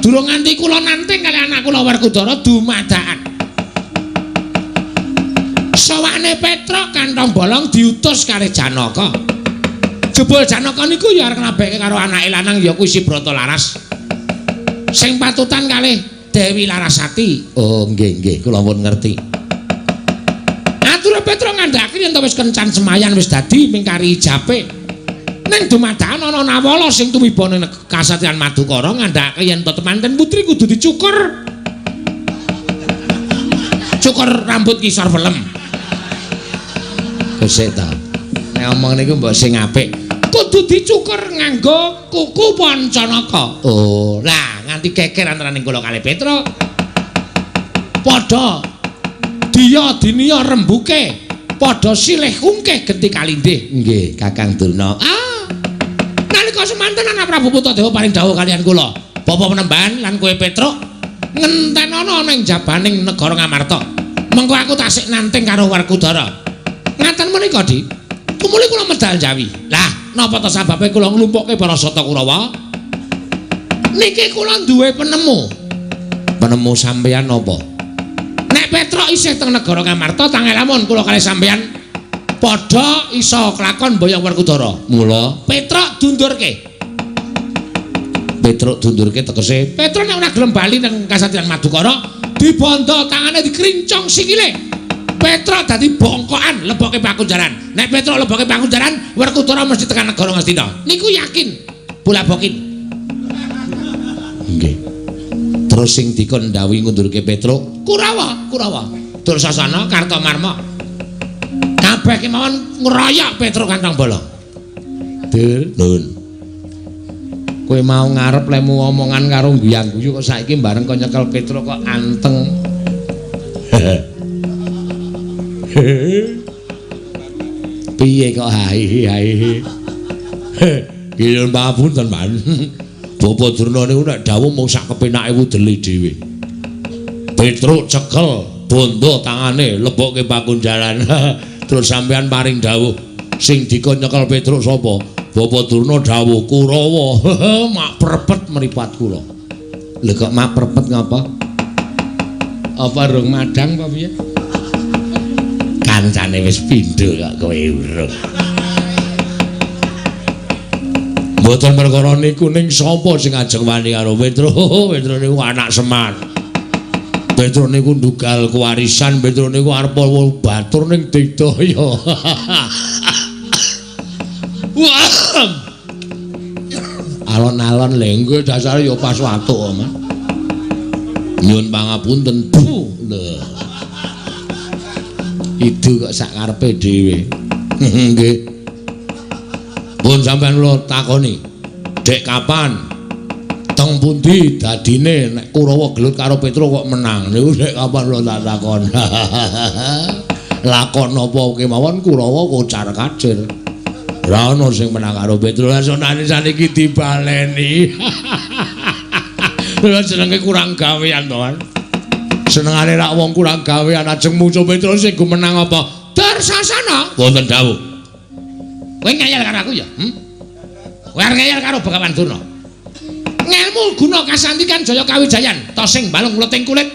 [SPEAKER 3] Durung nganti kula nanting kali anak kula Werkudara dumadakan. Sawane Petruk kantong bolong diutus kalih Janaka. Jebul Janaka niku ya arep nglabeke karo anake lanang ya kuwi si Brata Laras. Sing patutan kalih Dewi Larasati. Oh nggih nggih kula pun ngerti. Ature Petruk ngandhake yen wis kencan semayan wis dadi mingkari ijape. Ning dumadakan ana nawala sing tumiba ning kasatriyan Madukara ngandhake yen temanten putri kudu dicukur. Cukur rambut kisor welem. Kosek ta. Nek omong niku mbok sing apik. Kudu dicukur nganggo kuku Pancanaka. Oh, lah nganti keker antaraning kula kalih Petruk. Padha diya diniya rembuke padha silih kungkeh genti kalindih. Nggih, Kakang Durna. Ah. Nalika semanten anak Prabu Puntadewa paring dawuh kaliyan kula, Bapak Penemban lan kowe Petruk ngentenono ning jabaning negara Ngamarta. Mengko aku tasik nanting karo Werkudara. Ngaten menika, Dik. Tumuli kula medal Jawi. Lah, napa ta sababe kula nglumpukke para Sata Kurawa? Niki kula duwe penemu. Penemu sampeyan napa? Nek Petruk isih teng negara Ngamarta tangel lamun kula kalih sampeyan padha iso klakon boyong Werkudara. Mula Petruk dundurke. Petruk dundurke tegese Petruk nek ora gelem bali nang kasatriyan Madukara dibondo tangane dikrincong sikile. Petruk dadi bongkokan leboke pakunjaran. Nek Petruk leboke pakunjaran, Werkudara mesti tekan negara Ngastina. Niku yakin. Bola-bokin. Nggih. Terus sing dikon ndhawuhi ngundurke Petruk, Kurawa, Kurawa. Dursasana, Kartomarma. Kabeh kemawon ngroyok Petruk kantong bolong. Dur, nun. Kowe mau ngarep lemu omongan karo guyang-guyu kok saiki bareng kok nyekel Petruk kok anteng. Piye kok hai hai.
[SPEAKER 1] Nggih pangapunten, Pak. Bapak Durna niku nek dawuh mung sak kepenake wudele dhewe. Petruk cekel bondo tangane lebokke pakunjaran. Terus sampean paring dawuh sing dikon nyekel Petruk sapa? Bapak Durna dawuh Kurawa. Mak prepet mripat kula.
[SPEAKER 3] Lho kok mak prepet ngapa? Apa rung madang apa piye? Kancane wis pindho kok kowe urung.
[SPEAKER 1] Mboten perkara niku ning sapa sing ajeng wani karo Petruk? Petruk niku anak Semar. Petruk niku ndugal kewarisan, Petruk niku arep batur ning Digdaya. Wah. Alon-alon lho nggih dasare ya pas watuk, Mas. Nyuwun pangapunten. Lho.
[SPEAKER 3] Idu kok sak karepe dhewe.
[SPEAKER 1] Nggih. Pun sampean kula takoni, dek kapan teng pundi dadine nek Kurawa gelut karo Petruk kok menang? Niku dek kapan kula tak takon. Lakon napa kemawon Kurawa kocar kacir. Ora ono sing menang karo Petruk. Lah sonane saniki dibaleni. Lha jenenge kurang gawean to, Mas. Senengane rak wong kurang gawean ajeng muncul Petruk sing menang apa?
[SPEAKER 3] Darsasana.
[SPEAKER 1] Wonten dawuh.
[SPEAKER 3] Kowe ngeyel karo aku ya? Kowe arep ngeyel karo Begawan Durna. Ngelmu guna kasantikan Jaya Kawijayan, tosing balung leting kulit,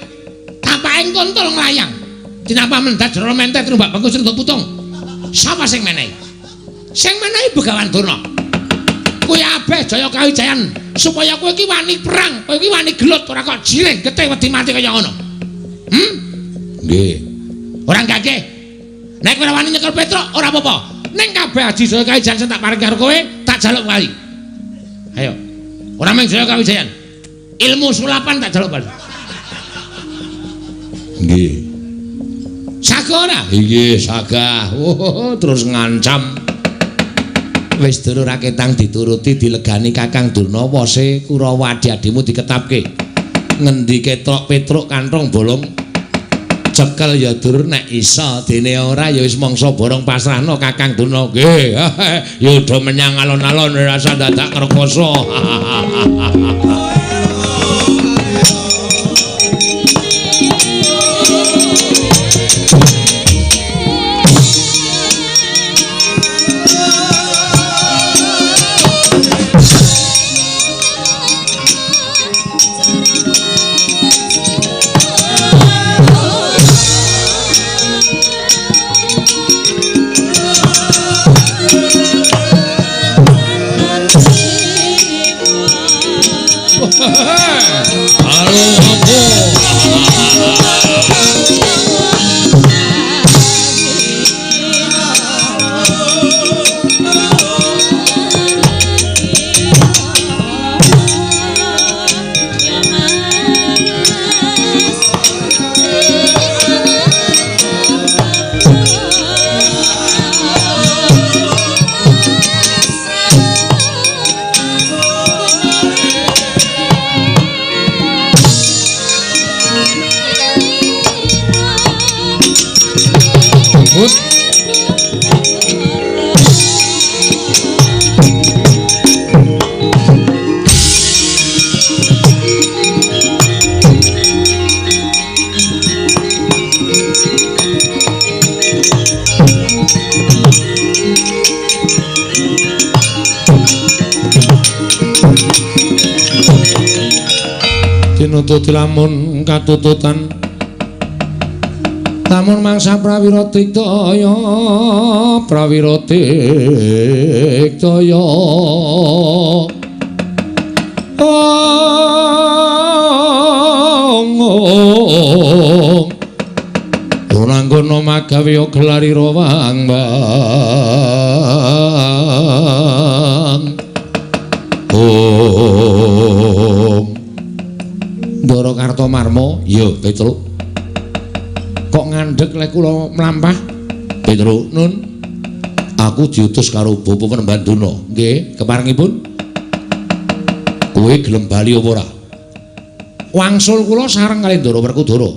[SPEAKER 3] tapaking kontol nglayang. Tinapa mendat jero mentet rumbak bengkus rentuk putung. Sapa sing menehi? Sing menehi Begawan Durna. Kuwi abeh Jaya Kawijayan supaya kowe iki wani perang, kowe iki wani gelut ora kok jiling getih wedi mati kaya ngono.
[SPEAKER 1] Nggih.
[SPEAKER 3] Ora gage. Nek kowe ora wani nyekel Petruk ora apa-apa. Ning kabeh aji Jaya Kawijayan sing tak paring karo kowe, tak jaluk wali. Ayo. Ora mung Jaya Kawijayan. Ilmu sulapan tak jaluk bali.
[SPEAKER 1] Nggih.
[SPEAKER 3] Saga ora?
[SPEAKER 1] Nggih, sagah. Oh, terus ngancam.
[SPEAKER 3] Wis dulur raketang dituruti dilegani Kakang Durna wose Kurawa adi-adimu diketapke. Ngendi ketok Petruk kantong bolong. Cekel ya dur nek isa dene ora ya wis mangsa borong pasrahno Kakang Durna.
[SPEAKER 1] Nggih, ya udah menyang alon-alon rasa dadak ngrekoso.
[SPEAKER 3] Tinututi lamun katututan lamun mangsa prawira digdaya prawira digdaya ong ora ngono magawe gelarira wang wang ong Ndara Kartomarma.
[SPEAKER 1] Iya, Petruk.
[SPEAKER 3] Kok ngandhek lek kula mlampah?
[SPEAKER 1] Petruk,
[SPEAKER 3] Nun,
[SPEAKER 1] aku diutus karo Bapak Penemban Durna.
[SPEAKER 3] Nggih, keparengipun
[SPEAKER 1] kowe gelem bali apa ora?
[SPEAKER 3] Wangsul kula sareng kali Ndara Werkudara.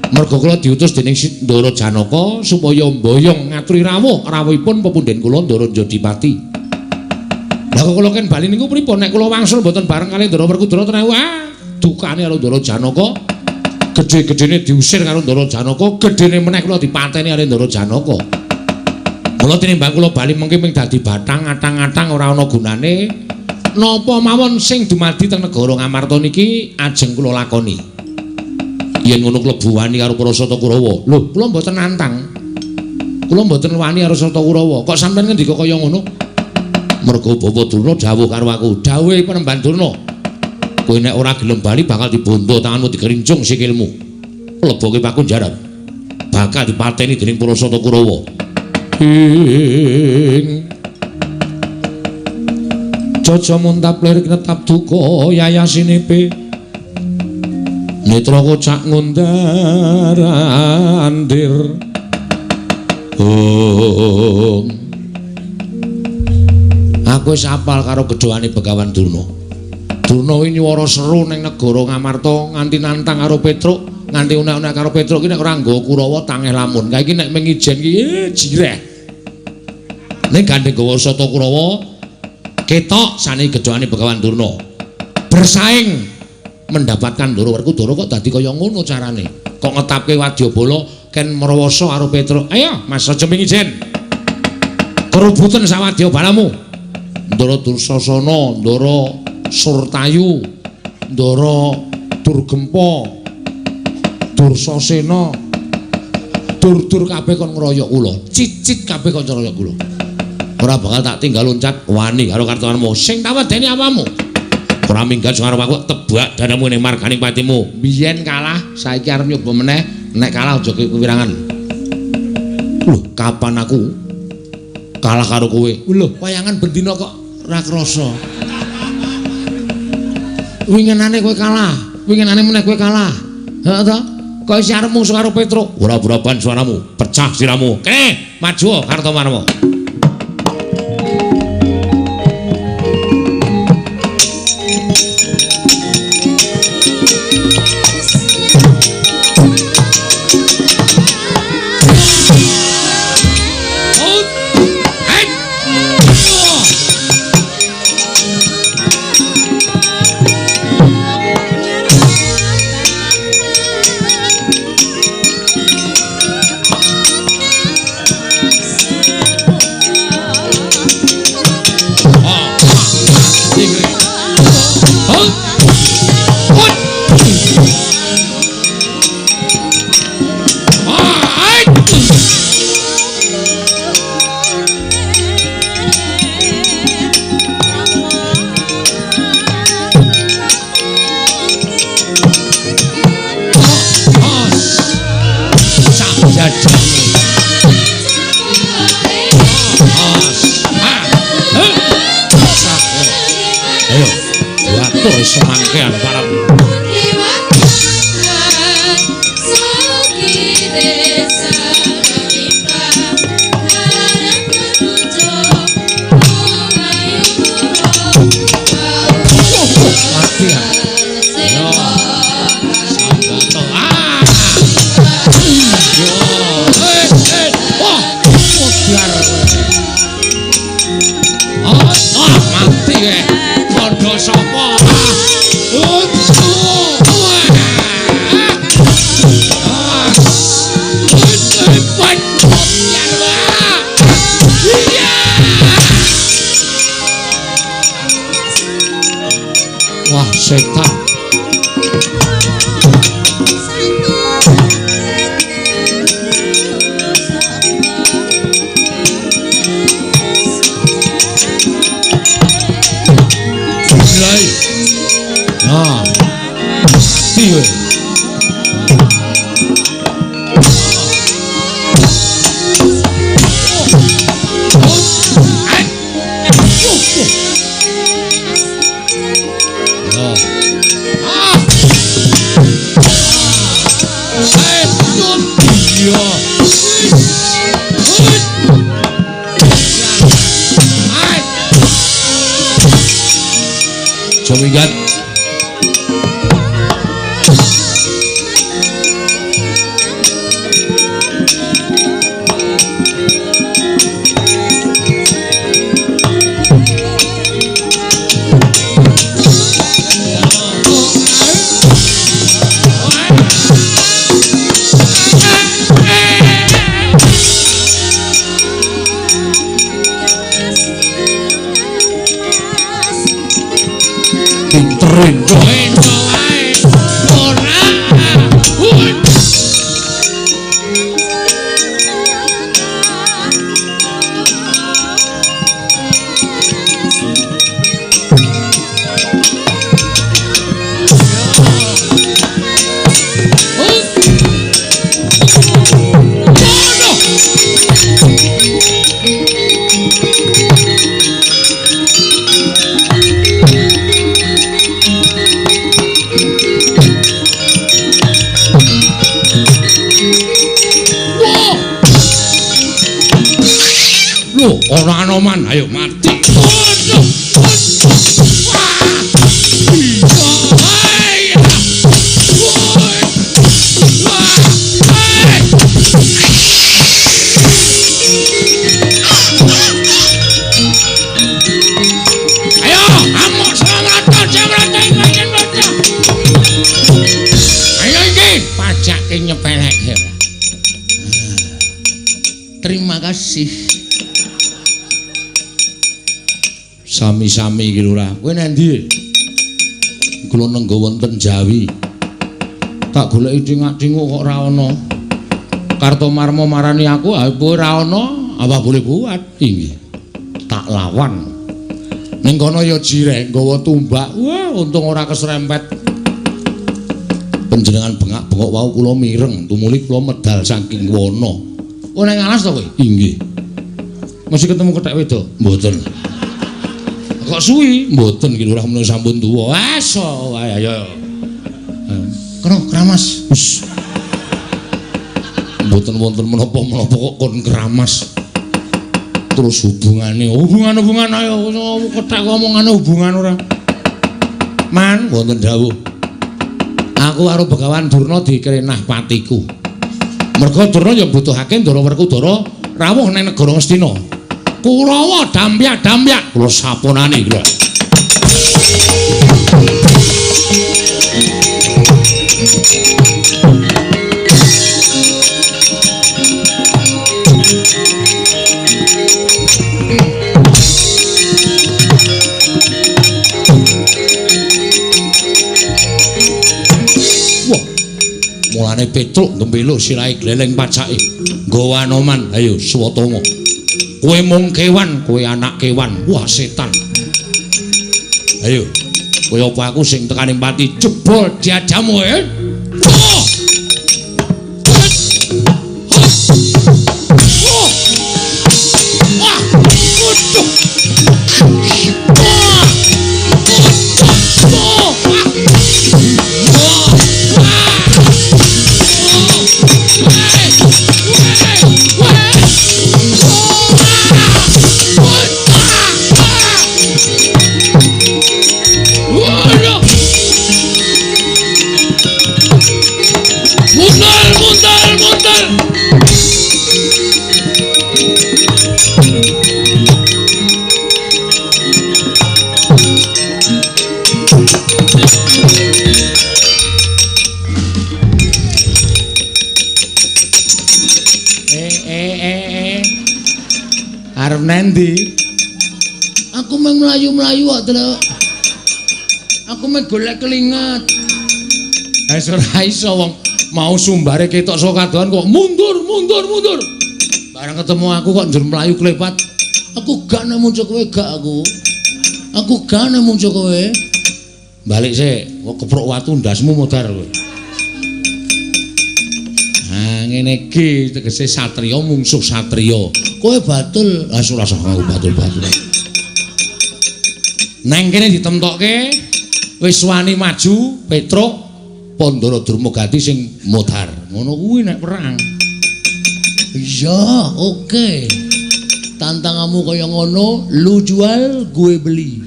[SPEAKER 3] Merga kula diutus dening Ndara Janaka supaya mboyong ngaturi rawuh rawuhipun pepundhen kula Ndara Jodipati. Lah kok kula ken bali niku pripun? Nek kula wangsul mboten bareng kalih Ndara Werkudara tenan wah, dukane karo Ndara Janaka. Gedhe-gedhene diusir karo Ndara Janaka, gedhene meneh kula dipateni karo Ndara Janaka. Mula tinimbang kula bali mengki ming dadi bathang atang-atang ora ana gunane. Napa mawon sing dumadi teng negara Ngamarta niki ajeng kula lakoni. Yen ngono klebu wani karo para Sata Kurawa. Lho, kula mboten nantang. Kula mboten wani karo Sata Kurawa. Kok sampeyan ngendika kaya ngono? Mergo Bapak Durna dawuh karo aku, dawuhe Panembahan Durna. Kowe nek ora gelem bali bakal dibondo tanganmu dikerincung sikilmu. Leboke pakunjaran. Bakal dipateni dening para Sata Kurawa. Ing Jaja muntap lir kinetap duka yayasinipe netra kocak ngundar andir. Oh. Aku wis apal karo gedhoane Begawan Durna. Durna kuwi nyuwara seru ning negara Ngamarta nganti nantang karo Petruk, nganti unek-unek karo Petruk ki nek ora nggawa Kurawa tangeh lamun. Kae iki nek mung ijen ki jireh. Ning gandeng gawa Sata Kurawa ketok sane gedhoane Begawan Durna. Bersaing mendapatkan Ndara Werkudara kok dadi kaya ngono carane. Kok ngetapke wadyabala ken mrawasa karo Petruk. Ayo Mas aja ming ijen. Kerubuten sawadyabalamu. Ndara Dursasana, Ndara Surtayu, Ndara Durgempa, Dursasena, dur-dur kabeh kon ngroyok kula. Cicit kabeh kon ngroyok kula. Ora bakal tak tinggal loncat wani karo kartowanmu. Sing tak wedeni apamu? Ora minggat karo aku tebak dadamu ning marganing patimu. Biyen kalah, saiki arep nyoba meneh, nek kalah aja kewirangan. Lho, kapan aku kalah karo kowe? Lho, wayangan bendina kok ora krasa. Wingenane kowe kalah, wingenane meneh kowe kalah. Heeh to? Kok isih arep mungsuh karo Petruk? Ora buraban suaramu, pecah siramu. Kene, maju Kartomarma. Semangkean para setan. Nah, mati kowe. Minggat. Renco wae. Ora. Ora Anoman, ayo mati. Ayo, amok selamat jamrata. Ayo iki pajake nyepeleke. Terima kasih. Sami-sami iki Lurah. Kowe nang ndi? Kula nenggo wonten Jawi. Tak goleki cingak-cinguk kok ora ana. Kartomarma marani aku, ha kowe ora ana, apa boleh buat? Inggih. Tak lawan. Ning kono ya jireh nggawa tumbak. Wah, untung ora keserempet. Panjenengan bengak-bengok wau kula mireng, tumuli kula medal saking wana. Oh nang alas to kowe? Inggih. Mesti ketemu kethek wedok? Mboten. Kok suwi? Mboten iki Lurah menawa sampun tuwa. Aso wae ayo. Kono keramas. Wis. Mboten wonten menapa-menapa kok kon keramas. Terus hubungane, hubungan-hubungan ayo kethek omongane hubungan ora. Man, wonten dawuh. Aku karo Begawan Durna dikrenah patiku. Merga Durna ya mbutuhake Ndara Werkudara rawuh nang negara Ngastina. Kurawa dampyak-dampyak kula saponane iki lho. Wah, mulane Petruk gembelo sirahe gleleng pacake. Nggawa Anoman, ayo Swatama. Kowe mung kewan, kowe anak kewan. Wah, setan. Ayo, kowe apa aku sing tekaning pati jebol diajamu, eh? Oh! Oh! Wah! Waduh! Wah! Oh! Arep nendi? Aku mung mlayu-mlayu kok, Truk. Aku mung golek kelinget. Wis ora iso wong mau sumbare ketok saka kadohan kok mundur, mundur, mundur. Barang ketemu aku kok njur mlayu klepat. Aku gak nemu kowe gak aku. Aku gak nemu kowe. Balik sik, kok keprok watu ndasmu modar kowe. Nah, ngene iki tegese satriya mungsuh satriya. Kowe batul, ah ora usah nganggo batul-batul. Neng kene ditemtokke wis wani maju Petruk Pandara Durmagati sing modar. Ngono kuwi nek perang. Iya, oke. Tantanganmu kaya ngono, lu jual, gue beli.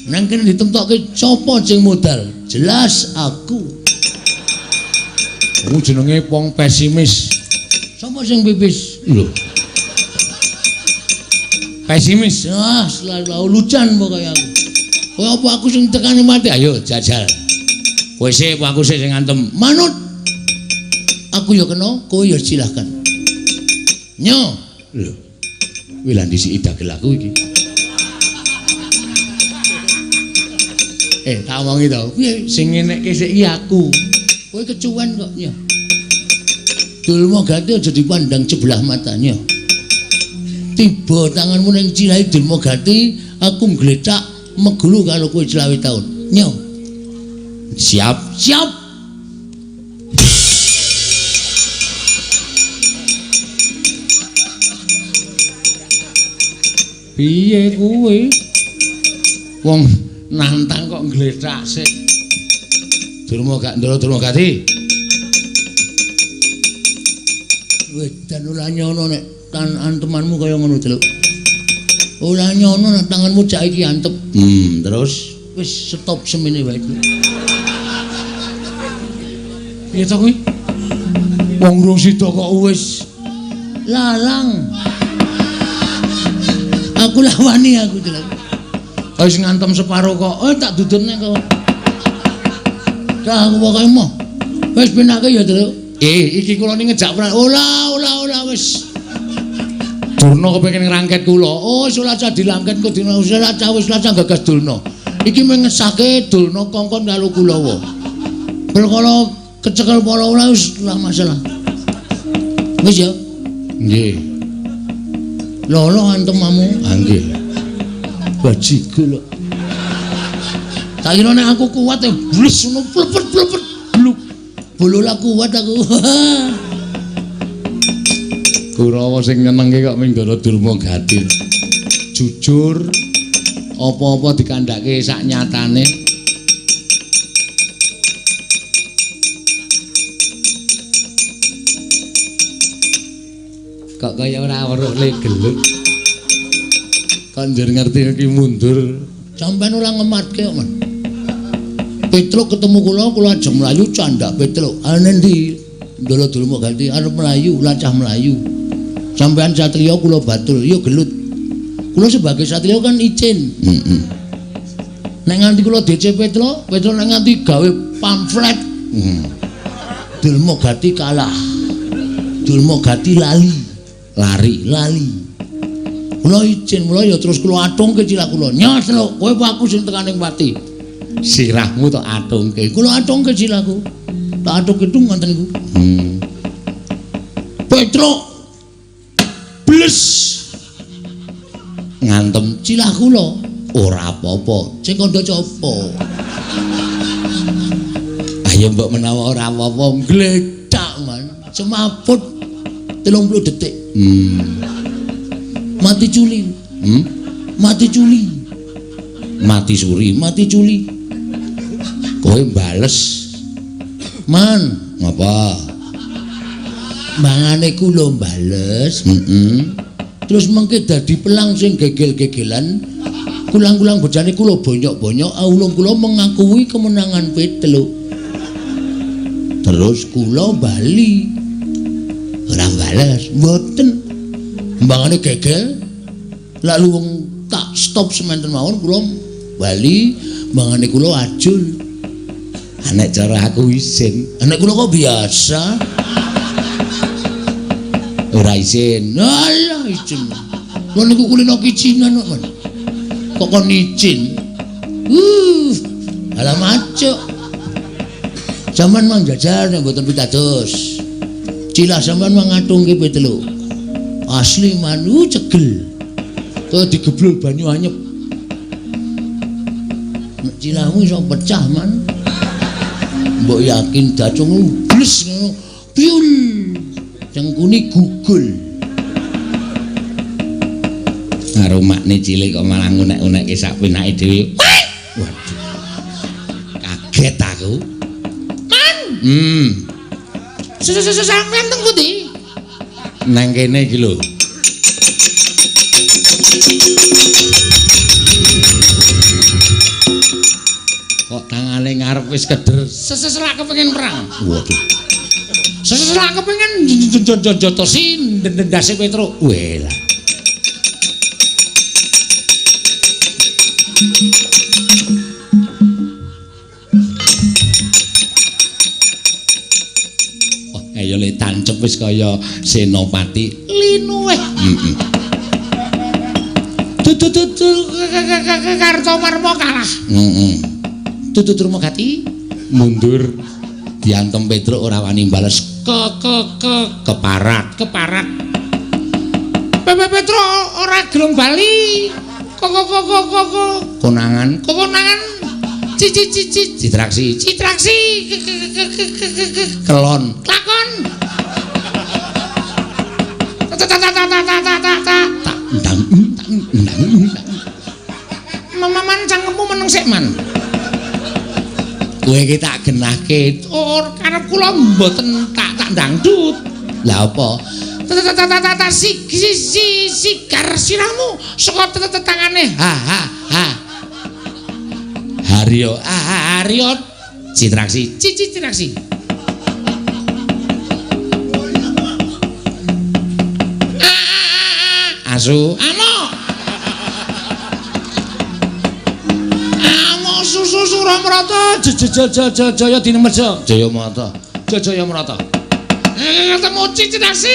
[SPEAKER 3] Neng kene ditemtokke sapa sing modal? Jelas aku. Ku jenenge wong pesimis. Sapa sing pipis? Lho. Pesimis. Ah, selalu lucan pokoke aku. Kowe apa aku sing tekani mati? Ayo jajal. Kowe sik apa aku sik sing ngantem? Manut. Aku ya kena, kowe ya silahkan. Nyo. Lho. Kuwi lha ndisiki dagel aku iki. Tak omongi to. Piye sing ngenekke sik iki aku. Kowe kecuwen kok ya. Dulma Gati aja dipandang sebelah matanya. Tiba tanganmu ning cilahe Dulma Gati, aku nggletak megulu karo kowe 25 taun. Nyo. Siap, siap. Piye kuwi? Wong nantang kok nggletak sik. Durma gak ndara Durma Gati. Wedan ora nyono nek tan antemanmu kaya ngono delok. Ora nyono nek tanganmu cak iki antep. Terus wis stop semene wae. Piye to kuwi? Wong urung sida kok wis lalang. Aku lawani aku delok. Wis ngantem separo kok. Oh tak dudutne kok. Dah aku pokoke moh. Wis penake ya delok. Iki kula ni ngejak perang. Ora, ora, ora wis. Durna kepengin ngrangket kula. Oh, wis ora cah dilangket kok dina wis ora cah wis ora cah gagas Durna. Iki mengesake Durna kongkon karo Kulawa. Perkara kecekel para ora wis ora masalah. Wis ya. Nggih. Lolo antemamu. Ha nggih. Bajigo lho. Tak kira nek aku kuat ya blis ngono plepet-plepet bluk. Bolola kuat aku. Kurawa sing nyenengke kok Minggara Durma Gati. Jujur apa-apa dikandhake sak nyatane. Kok kaya ora weruh le gelut. Kok njur ngerti iki mundur. Sampeyan ora ngematke kok, Man. Petruk ketemu kula, kula ajeng mlayu candhak Petruk. Ane ndi? Ndara Durma Gati arep mlayu, lacah mlayu. Sampeyan satriya kula batul, ya gelut. Kula sebagai satriya kan icin. Heeh. Nek nganti kula DC Petruk, Petruk nek nganti gawe pamflet. Heeh. Durma Gati kalah. Durma Gati lali. Lari, lali. Kula icin, mula ya terus kula atungke cilah kula. Nyos lho, kowe apa aku sing tekaning pati. Sirahmu tok atungke. Kula atungke cilahku. Tak atungke dung ngoten niku. Petruk bles ngantem cilah kula. Ora apa-apa. Sing kandha copo. Ayo mbok menawa ora apa-apa ngletak man. Semaput 30 detik. Mati culi. Mati culi. Mati suri, mati culi. Kowe bales. Man, ngapa? Mangane kula bales. Terus mengke dadi pelang sing gegel-gegelan. Kulang-kulang bojane kula bonyok-bonyok, aulung kula mengakui kemenangan Petruk. Terus kula bali. Ora bales, mboten. Mbangane gegel. Lalu wong tak stop sementen mawon kula bali, mbangane kula ajul. Nek cara aku isin. Nek kula kok biasa. Ora isin. Alah isin. Kula niku kulino kicinan kok, Man. Kok kon izin. Alah macuk. Sampeyan mang jajal nek mboten pitados. Cilah sampeyan mang ngatungke Petruk. Asli manu cegel. Kaya digeblul banyu anyep. Nek cilahmu iso pecah, Man. Mbok yakin dacung bles ngono. Piul. Cengkuni gugul. Karo makne cilik kok malah ngunek-unekke sak penake dhewe. Waduh. Kaget aku. Man. Sampeyan teng pundi? Nang kene iki lho. Kok tangane ngarep wis keder. Seselak kepengin perang. Waduh. Seselak kepengin jotosi ndendase Petruk. Welah. Wah, ayo le tancep wis kaya Senopati Linuweh. Heeh. Dudu Kartomarma kalah. Heeh. Tutu Durmagati mundur diantem Petruk ora wani bales. Ke ke ke keparat, keparat. Pepe Petruk ora gelem bali. Kok kok kok kok kok konangan, konangan. Cici cici citraksi, citraksi. Kelon, kelakon. Ta ta ta ta ta ta ta ta. Ndang ndang ndang. Mamaman cangkemmu meneng sik man. Kowe iki tak genahke. Or karep kula mboten tak tak ndangdut. Lah apa? Ta ta ta ta si si sigar sirahmu saka tangane. Ha ha ha. Haryo, Haryo Citraksi, Citraksi. Asu, amuk. Amuk susu Suramrata, jaya dinemeja, Jaya Mata, Jaya Mrata. Ketemu Citraksi,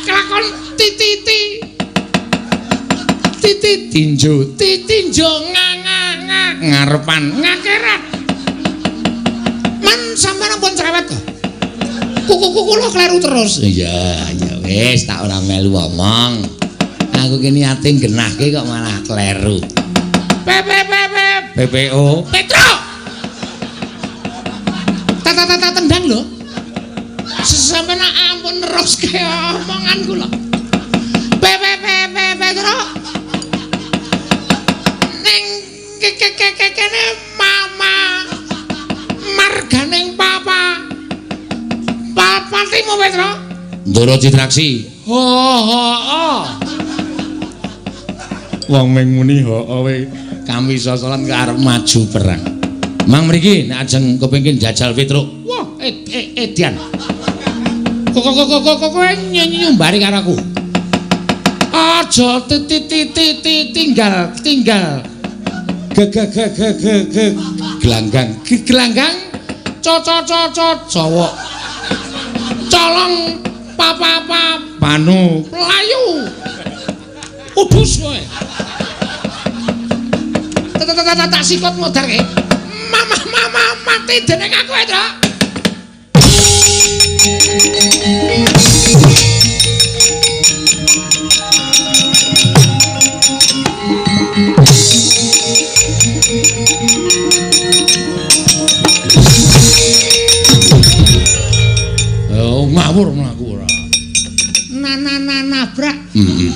[SPEAKER 3] kelakon titi titi tinju, tinju nganga ngarepan ngakerat. Man sampeyan ampun cerewet to. Kuku-kuku kula kleru terus. Iya, ya wis tak ora melu omong. Aku ki niate genahke kok malah kleru. P P P P P P O Petruk. Ta ta ta tendang lho. Sampeyan ampun neruske omongan kula. P P P P Petruk. Ning kene mama marganing papa papatimu Petruk. Ndoro Citraksi. Ho ho ho. Wong ming muni ho kowe kami sosolan arep maju perang. Mang mriki nek ajeng kepengin jajal Petruk. Wah, edian. Kok kok kok kok kowe nyumbari karo aku. Aja tinggal tinggal. G g g g g g gelanggang gelanggang co co co co cowok colong pa pa pa panu melayu udus kowe tak tak tak tak sikot modar ke mama mama mati dening aku Endra. Oh, ngawur mlaku ora. Na na na nabrak. Heeh.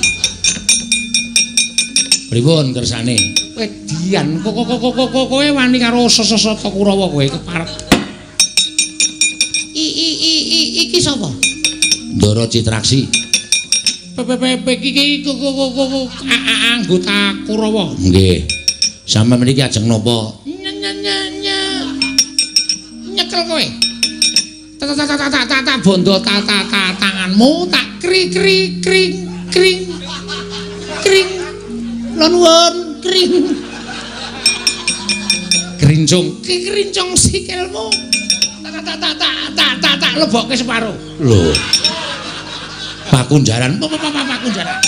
[SPEAKER 3] Pripun kersane? Wedian kok kok kok kok kowe wani karo sesesata Kurawa kowe keparek. I i i i iki sapa? Ndara Citraksi. P P P P iki kok kok kok anggota Kurawa. Nggih. Sampeyan mriki ajeng napa? Nyekel kowe. Tak tak tak tak tak tak bondo tak tak tak tanganmu tak kri kri kring kring kring nuwun kring krincung krincung sikilmu tak tak tak tak tak tak tak lebokke separo lho pakunjaran pakunjaran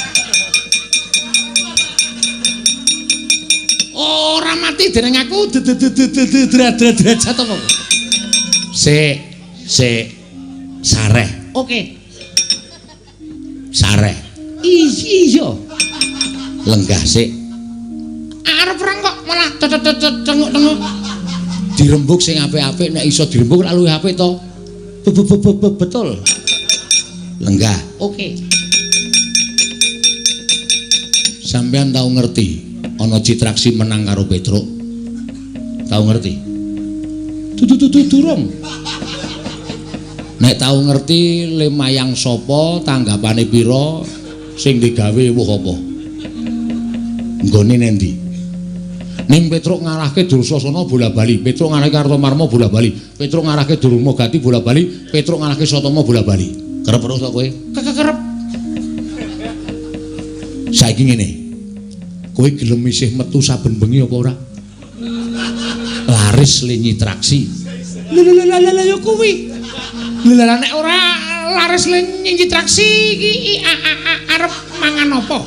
[SPEAKER 3] ora mati dening aku derajat apa sik sik sareh oke sareh iya lenggah sik arep perang kok malah tengok-tengok dirembuk sing apik-apik nek iso dirembuk lak luwih apik to betul lenggah oke sampean tau ngerti ana Citraksi menang karo Petruk tau ngerti durung nek tau ngerti lemayang sapa tanggapane pira sing digawe wuh apa nggone nendi ning Petruk ngalahke Dursasana bola-bali, Petruk ngalahke Kartomarma bola-bali, Petruk ngalahke Durmagati bola-bali, Petruk ngalahke Satama bola-bali. Kerep terus to kowe? Kerep. Saiki ngene. Kowe gelem isih metu saben bengi apa ora? Laris le Nyitraksi. Lha lha lha ya kuwi. Lha nek ora laris le Nyitraksi iki arep mangan apa?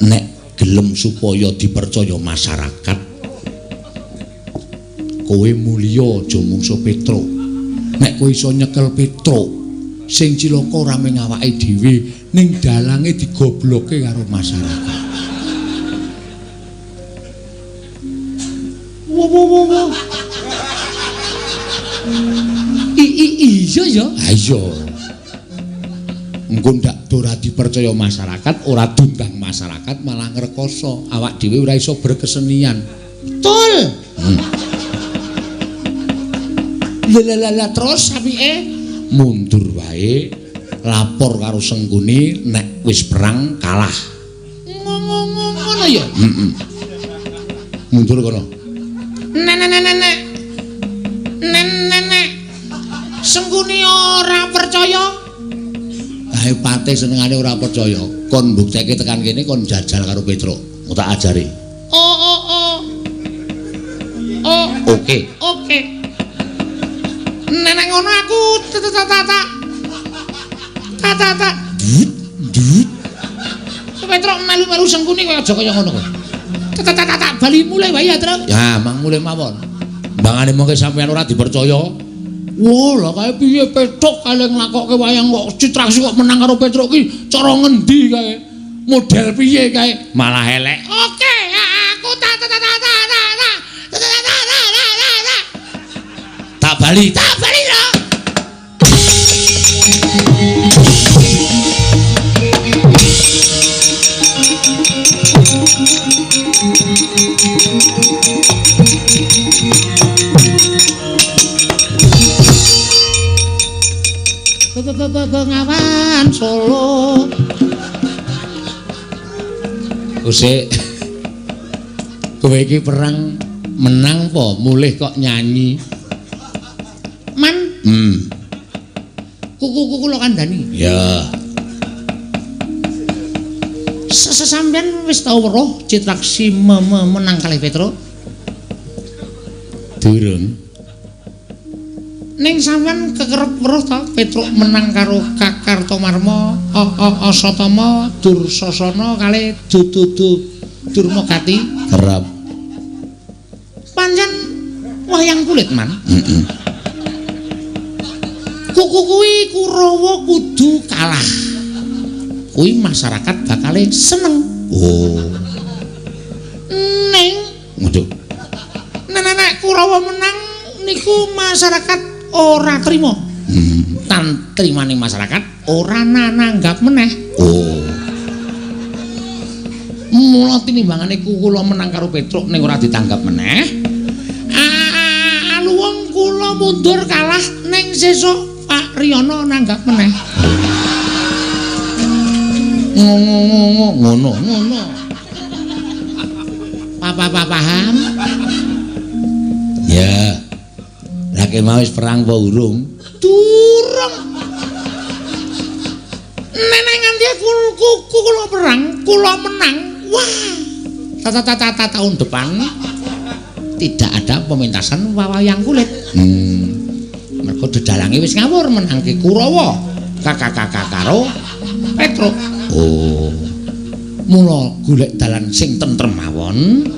[SPEAKER 3] Nek gelem supaya dipercaya masyarakat Kowe mulya aja mungsuh Petruk. Nek kowe iso nyekel Petruk, sing cilaka ora mung awake dhewe, ning dalange digobloke karo masyarakat. Wo wo wo wo. Iya ya. Ha iya. Engko ndak ora dipercaya masyarakat, ora diundang masyarakat, malah ngrekoso. Awak dhewe ora iso berkesenian. Betul. Lah terus apike mundur wae, lapor karo Sengkuni nek wis perang kalah. Ngono ya. Heeh. Mundur kono. Nek nek nek nek. Nek nek. Sengkuni ora percaya. Ae pate senengane ora percaya. Kon mbuktekke tekan kene kon jajal karo Petruk. Tak ajari. Oh oh oh. Oh, oke. Oke. Nek ngono aku tak tak tak. Tak tak tak. Dut. Petruk melu-melu Sengkuni kaya aja kaya ngono kowe. Tak tak tak tak bali mulih wae ya, Truk. Ya, mang mulih mawon. Mbangane mongke sampeyan ora dipercaya. Wah, lah kae piye Petruk kae nglakokke wayang kok Citraksi kok menang karo Petruk ki cara ngendi kae? Model piye kae? Malah elek. Oke, aku tak tak tak tak tak tak tak tak tak tak tak. Tak bali, tak bali lho. Bengawan Solo. Usik. Kowe iki perang menang po mulih kok nyanyi. Man. Kuku-kuku kula kandhani. Ya. Sesampeyan wis tau weruh Citraksi menang kalih Petruk? Durung. Ning sampeyan kekerep weruh ta Petruk menang karo Kakartomarma, Asatama, Dursasana kalih Dududu Durmagati? Kerep. Pancen wayang kulit, Man. Heeh. Kuku kuwi Kurawa kudu kalah. Kuwi masyarakat bakale seneng. Oh. Ning ngono. Nek Kurawa menang niku masyarakat ora trima. Tan trimane masyarakat ora nananggap meneh. Oh. Mula tinimbangane kula menang karo Petruk ning ora ditanggap meneh. Aluwung kula mundur kalah ning sesuk Pak Riyana nanggap meneh. Ngono ngono ngono. Papa paham? Ya. Lah ke mau wis perang apa urung? Durung. Nenek nganti kula perang, kula menang. Wah. Tata tahun depan tidak ada pementasan wayang kulit. Mergo dedalange wis ngawur menangke Kurawa. Kakak karo Petruk. Oh. Mula golek dalan sing tentrem mawon,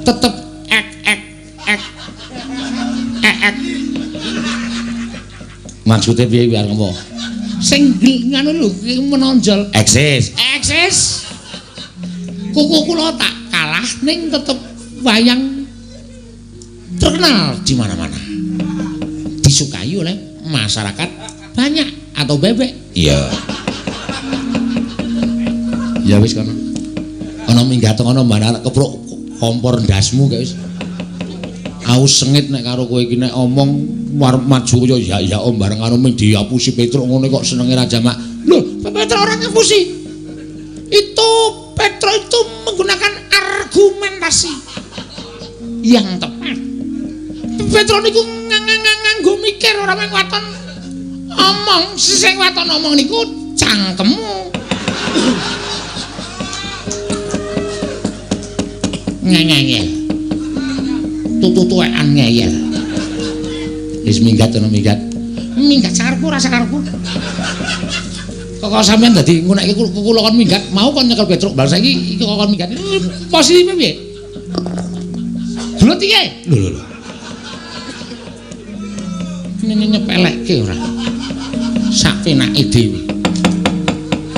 [SPEAKER 3] tetep ek ek ek ek ek. Maksudnya piye kuwi arep ngomong? Sing nganu lho menonjol. Eksis. Eksis. Kuku kula tak kalah ning tetep wayang terkenal di mana-mana. Disukai oleh masyarakat banyak atau bebek. Iya. Ya wis kono. Ana minggat ngono mbanak kepruk kompor ndasmu kae wis. Aus sengit nek karo kowe iki nek omong arep maju kaya ya ya om bareng karo ming diapusi Petruk ngono kok senenge Raja Mak. Lho, Petruk ora ngapusi. Itu Petruk itu menggunakan argumentasi yang tepat. Petruk niku nganggo mikir ora mung waton omong, sing waton omong niku cangkemmu. Ngeyel. Tutu-tuwekan ngeyel. Wis minggat ana minggat. Minggat sakarepku ora sakarepku. Kok sampean dadi ngunekke kula kon minggat, mau kon nyekel Petruk bal saiki iki kok kon minggat. Posisine piye? Gelut piye? Lho lho lho. Nyepelekke ora. Sak penake dhewe.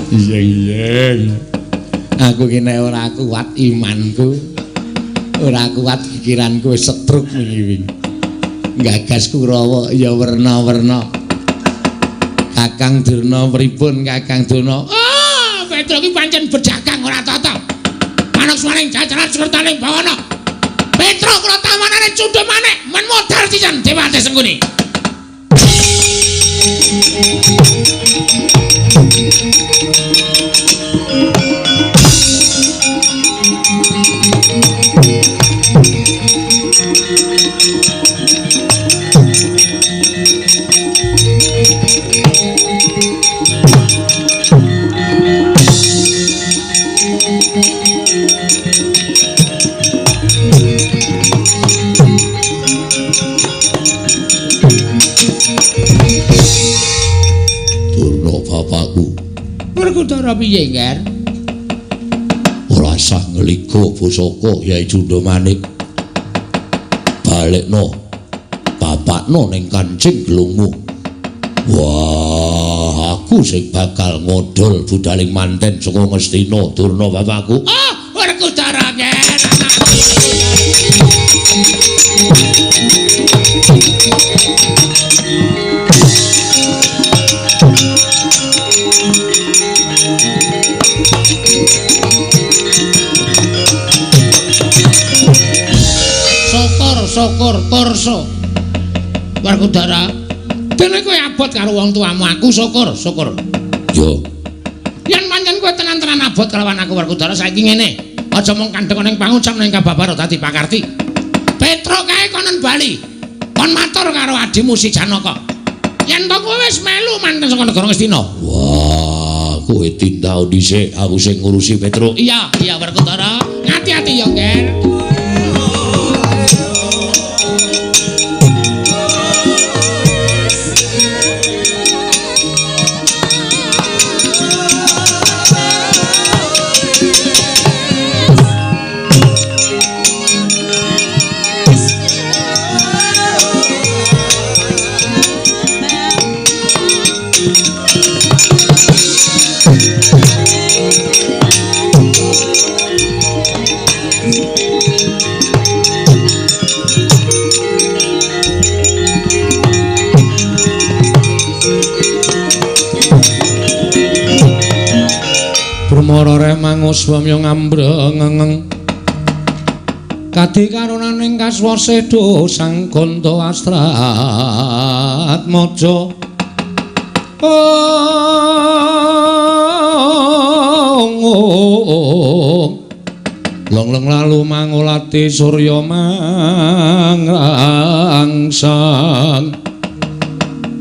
[SPEAKER 3] Iya iya. Aku ki nek ora kuat imanku, ora kuat pikiranku wis setruk wingi-wingi. Gagas Kurawa ya werna-werna. Kakang Durna pripun Kakang Durna? Ah, Petruk ki pancen berjagang ora tata. Manuk suwaning jajaran sekertaning bawana. Petruk kula tawanane cundha manik men modar sisan Dewate Sengkuni.
[SPEAKER 1] Durna bapakku.
[SPEAKER 3] Werkudara piye, Nger?
[SPEAKER 1] Ora sah ngligo pusaka Yai Cundha Manik. Balekno bapakno ning kancing gelungmu. Wah, aku sing bakal ngodol budaling manten saka Ngastina Durna bapakku.
[SPEAKER 3] Ah, Werkudara, Nger. Syukur, syukur, kurso. Werkudara, dene kowe abot karo wong tuamu, aku syukur, syukur.
[SPEAKER 1] Yo.
[SPEAKER 3] Yen pancen kowe tenan-tenan abot kelawan aku Werkudara saiki ngene. Aja mung kandhek ning pangucap ning kababaro dadi pakarti. Petruk kae konon bali. Kon matur karo adimu si Janaka. Yen to kowe wis melu manten saka negara Ngastina.
[SPEAKER 1] Wah, kowe tindau dhisik, aku sing ngurusi Petruk.
[SPEAKER 3] Iya, iya Werkudara. Ngati-ati ya, Nger. Brumara manguswamya ngambrengeng kadi karunaning kaswasedo sang ganda astratmaja. Ong long-long lalu mangulati surya mangrangsang.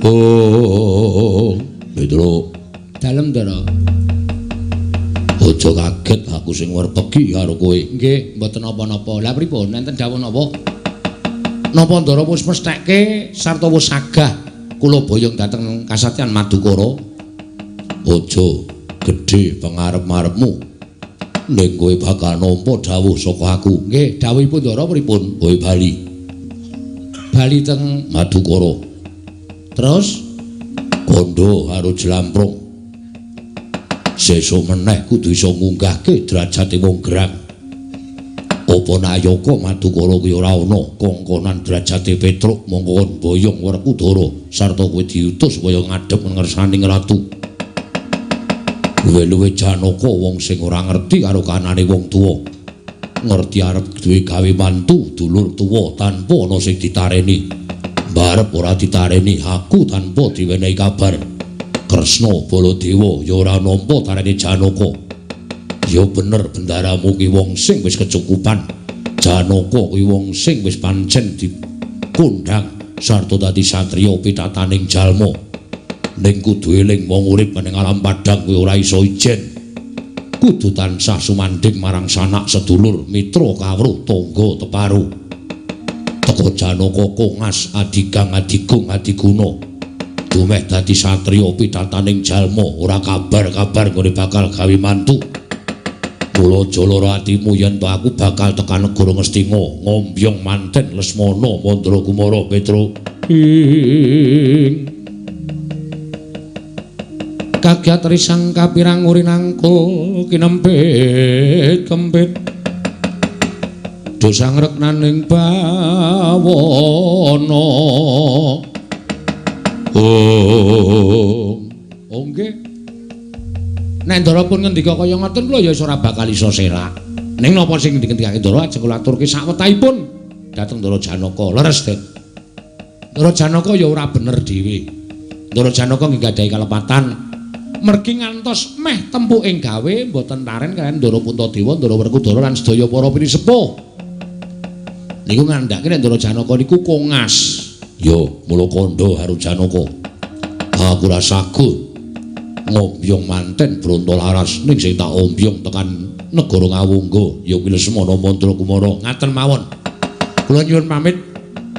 [SPEAKER 1] Oh, Petro.
[SPEAKER 3] Dalem, Ndara.
[SPEAKER 1] Aja kaget aku sing werpegi karo kowe.
[SPEAKER 3] Nggih, mboten napa-napa. Lah pripun? Enten dawuh napa? Napa Ndara wis mestheke sarta wis sagah kula boyong dhateng kasatyan Madukara?
[SPEAKER 1] Aja gedhe pangarep-arepmu. Ning kowe bakal nampa dawuh saka aku.
[SPEAKER 3] Nggih, dawuhipun Ndara pripun?
[SPEAKER 1] Kowe bali.
[SPEAKER 3] Bali teng
[SPEAKER 1] Madukara.
[SPEAKER 3] Terus
[SPEAKER 1] kandha karo Jlamprong. Sesuk meneh kudu iso ngunggahke derajate wong gerang. Apa nayaka Madukara kuwi ora ana kongkonan derajate Petruk mongko kon boyong Werkudara sarta kowe diutus supaya ngadhep ngersaning ratu. Luwe-luwe Janaka wong sing ora ngerti karo kanane wong tuwa. Ngerti arep duwe gawe mantu dulur tuwa tanpa ana sing ditareni. Mbarep ora ditareni aku tanpa diwenehi kabar. Kresna Baladewa ya ora nampa tarene Janaka. Ya bener bendaramu ki wong sing wis kecukupan. Janaka kuwi wong sing wis pancen dikundang sarta dadi satriya pitataning jalma. Ning kudu eling wong urip ning alam padhang kuwi ora iso ijen. Kudu tansah sumandhing marang sanak sedulur, mitra kawruh, tangga teparu. Teka Janaka kongas adigang adigung adiguna. Dumeh dadi satriya pitataning jalma ora kabar-kabar nggone bakal gawe mantu. Kula aja lara atimu yen to aku bakal tekan negara Ngastina ngombyong manten Lesmana Mandra Kumara Petruk.
[SPEAKER 3] Ing kagiat risang kapirang urinangkul kinempit kempit dosa ngreknaning bawana. Oh, nggih. Nek Ndara pun ngendika kaya ngoten kula ya ora bakal iso selak. Ning napa sing dingendikake Ndara ajeng kula aturke sawetahipun dhateng Ndara Janaka. Leres, Den. Ndara Janaka ya ora bener dhewe. Ndara Janaka nggih gadhahi kalepatan mergi ngantos meh tempuking gawe mboten taren kaliyan Ndara Puntadewa, Ndara Werkudara lan sedaya para pinisepuh. Niku ngandhake nek Ndara Janaka niku kongas.
[SPEAKER 1] Yo, mula kandha karo Janaka. Aku ora sagut ngombyong manten Brontolaras ning sing tak ombyong tekan negara Ngawungga ya kuwi Lesmana Mandra Kumara.
[SPEAKER 3] Ngaten mawon. Kula nyuwun pamit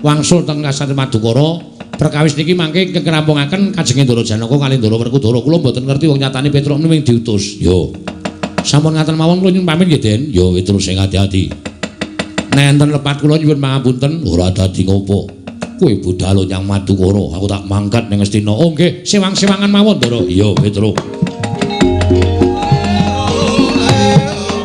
[SPEAKER 3] wangsul teng Kasatri Madukara. Perkawis niki mangke ingkang krampungaken kajenge Ndara Janaka kalih Ndara Werkudara. Kula mboten ngerti wong nyatane Petruk ming diutus.
[SPEAKER 1] Yo.
[SPEAKER 3] Sampun ngaten mawon kula nyuwun pamit nggih, Den.
[SPEAKER 1] Yo, terus sing ati-ati.
[SPEAKER 3] Nek enten lepat kula nyuwun pangapunten.
[SPEAKER 1] Ora dadi ngopo. Kowe budal nyang Madukara, aku tak mangkat ning Ngastina.
[SPEAKER 3] Oh nggih, sewang-sewangan mawon, Ndara.
[SPEAKER 1] Iya, Petruk.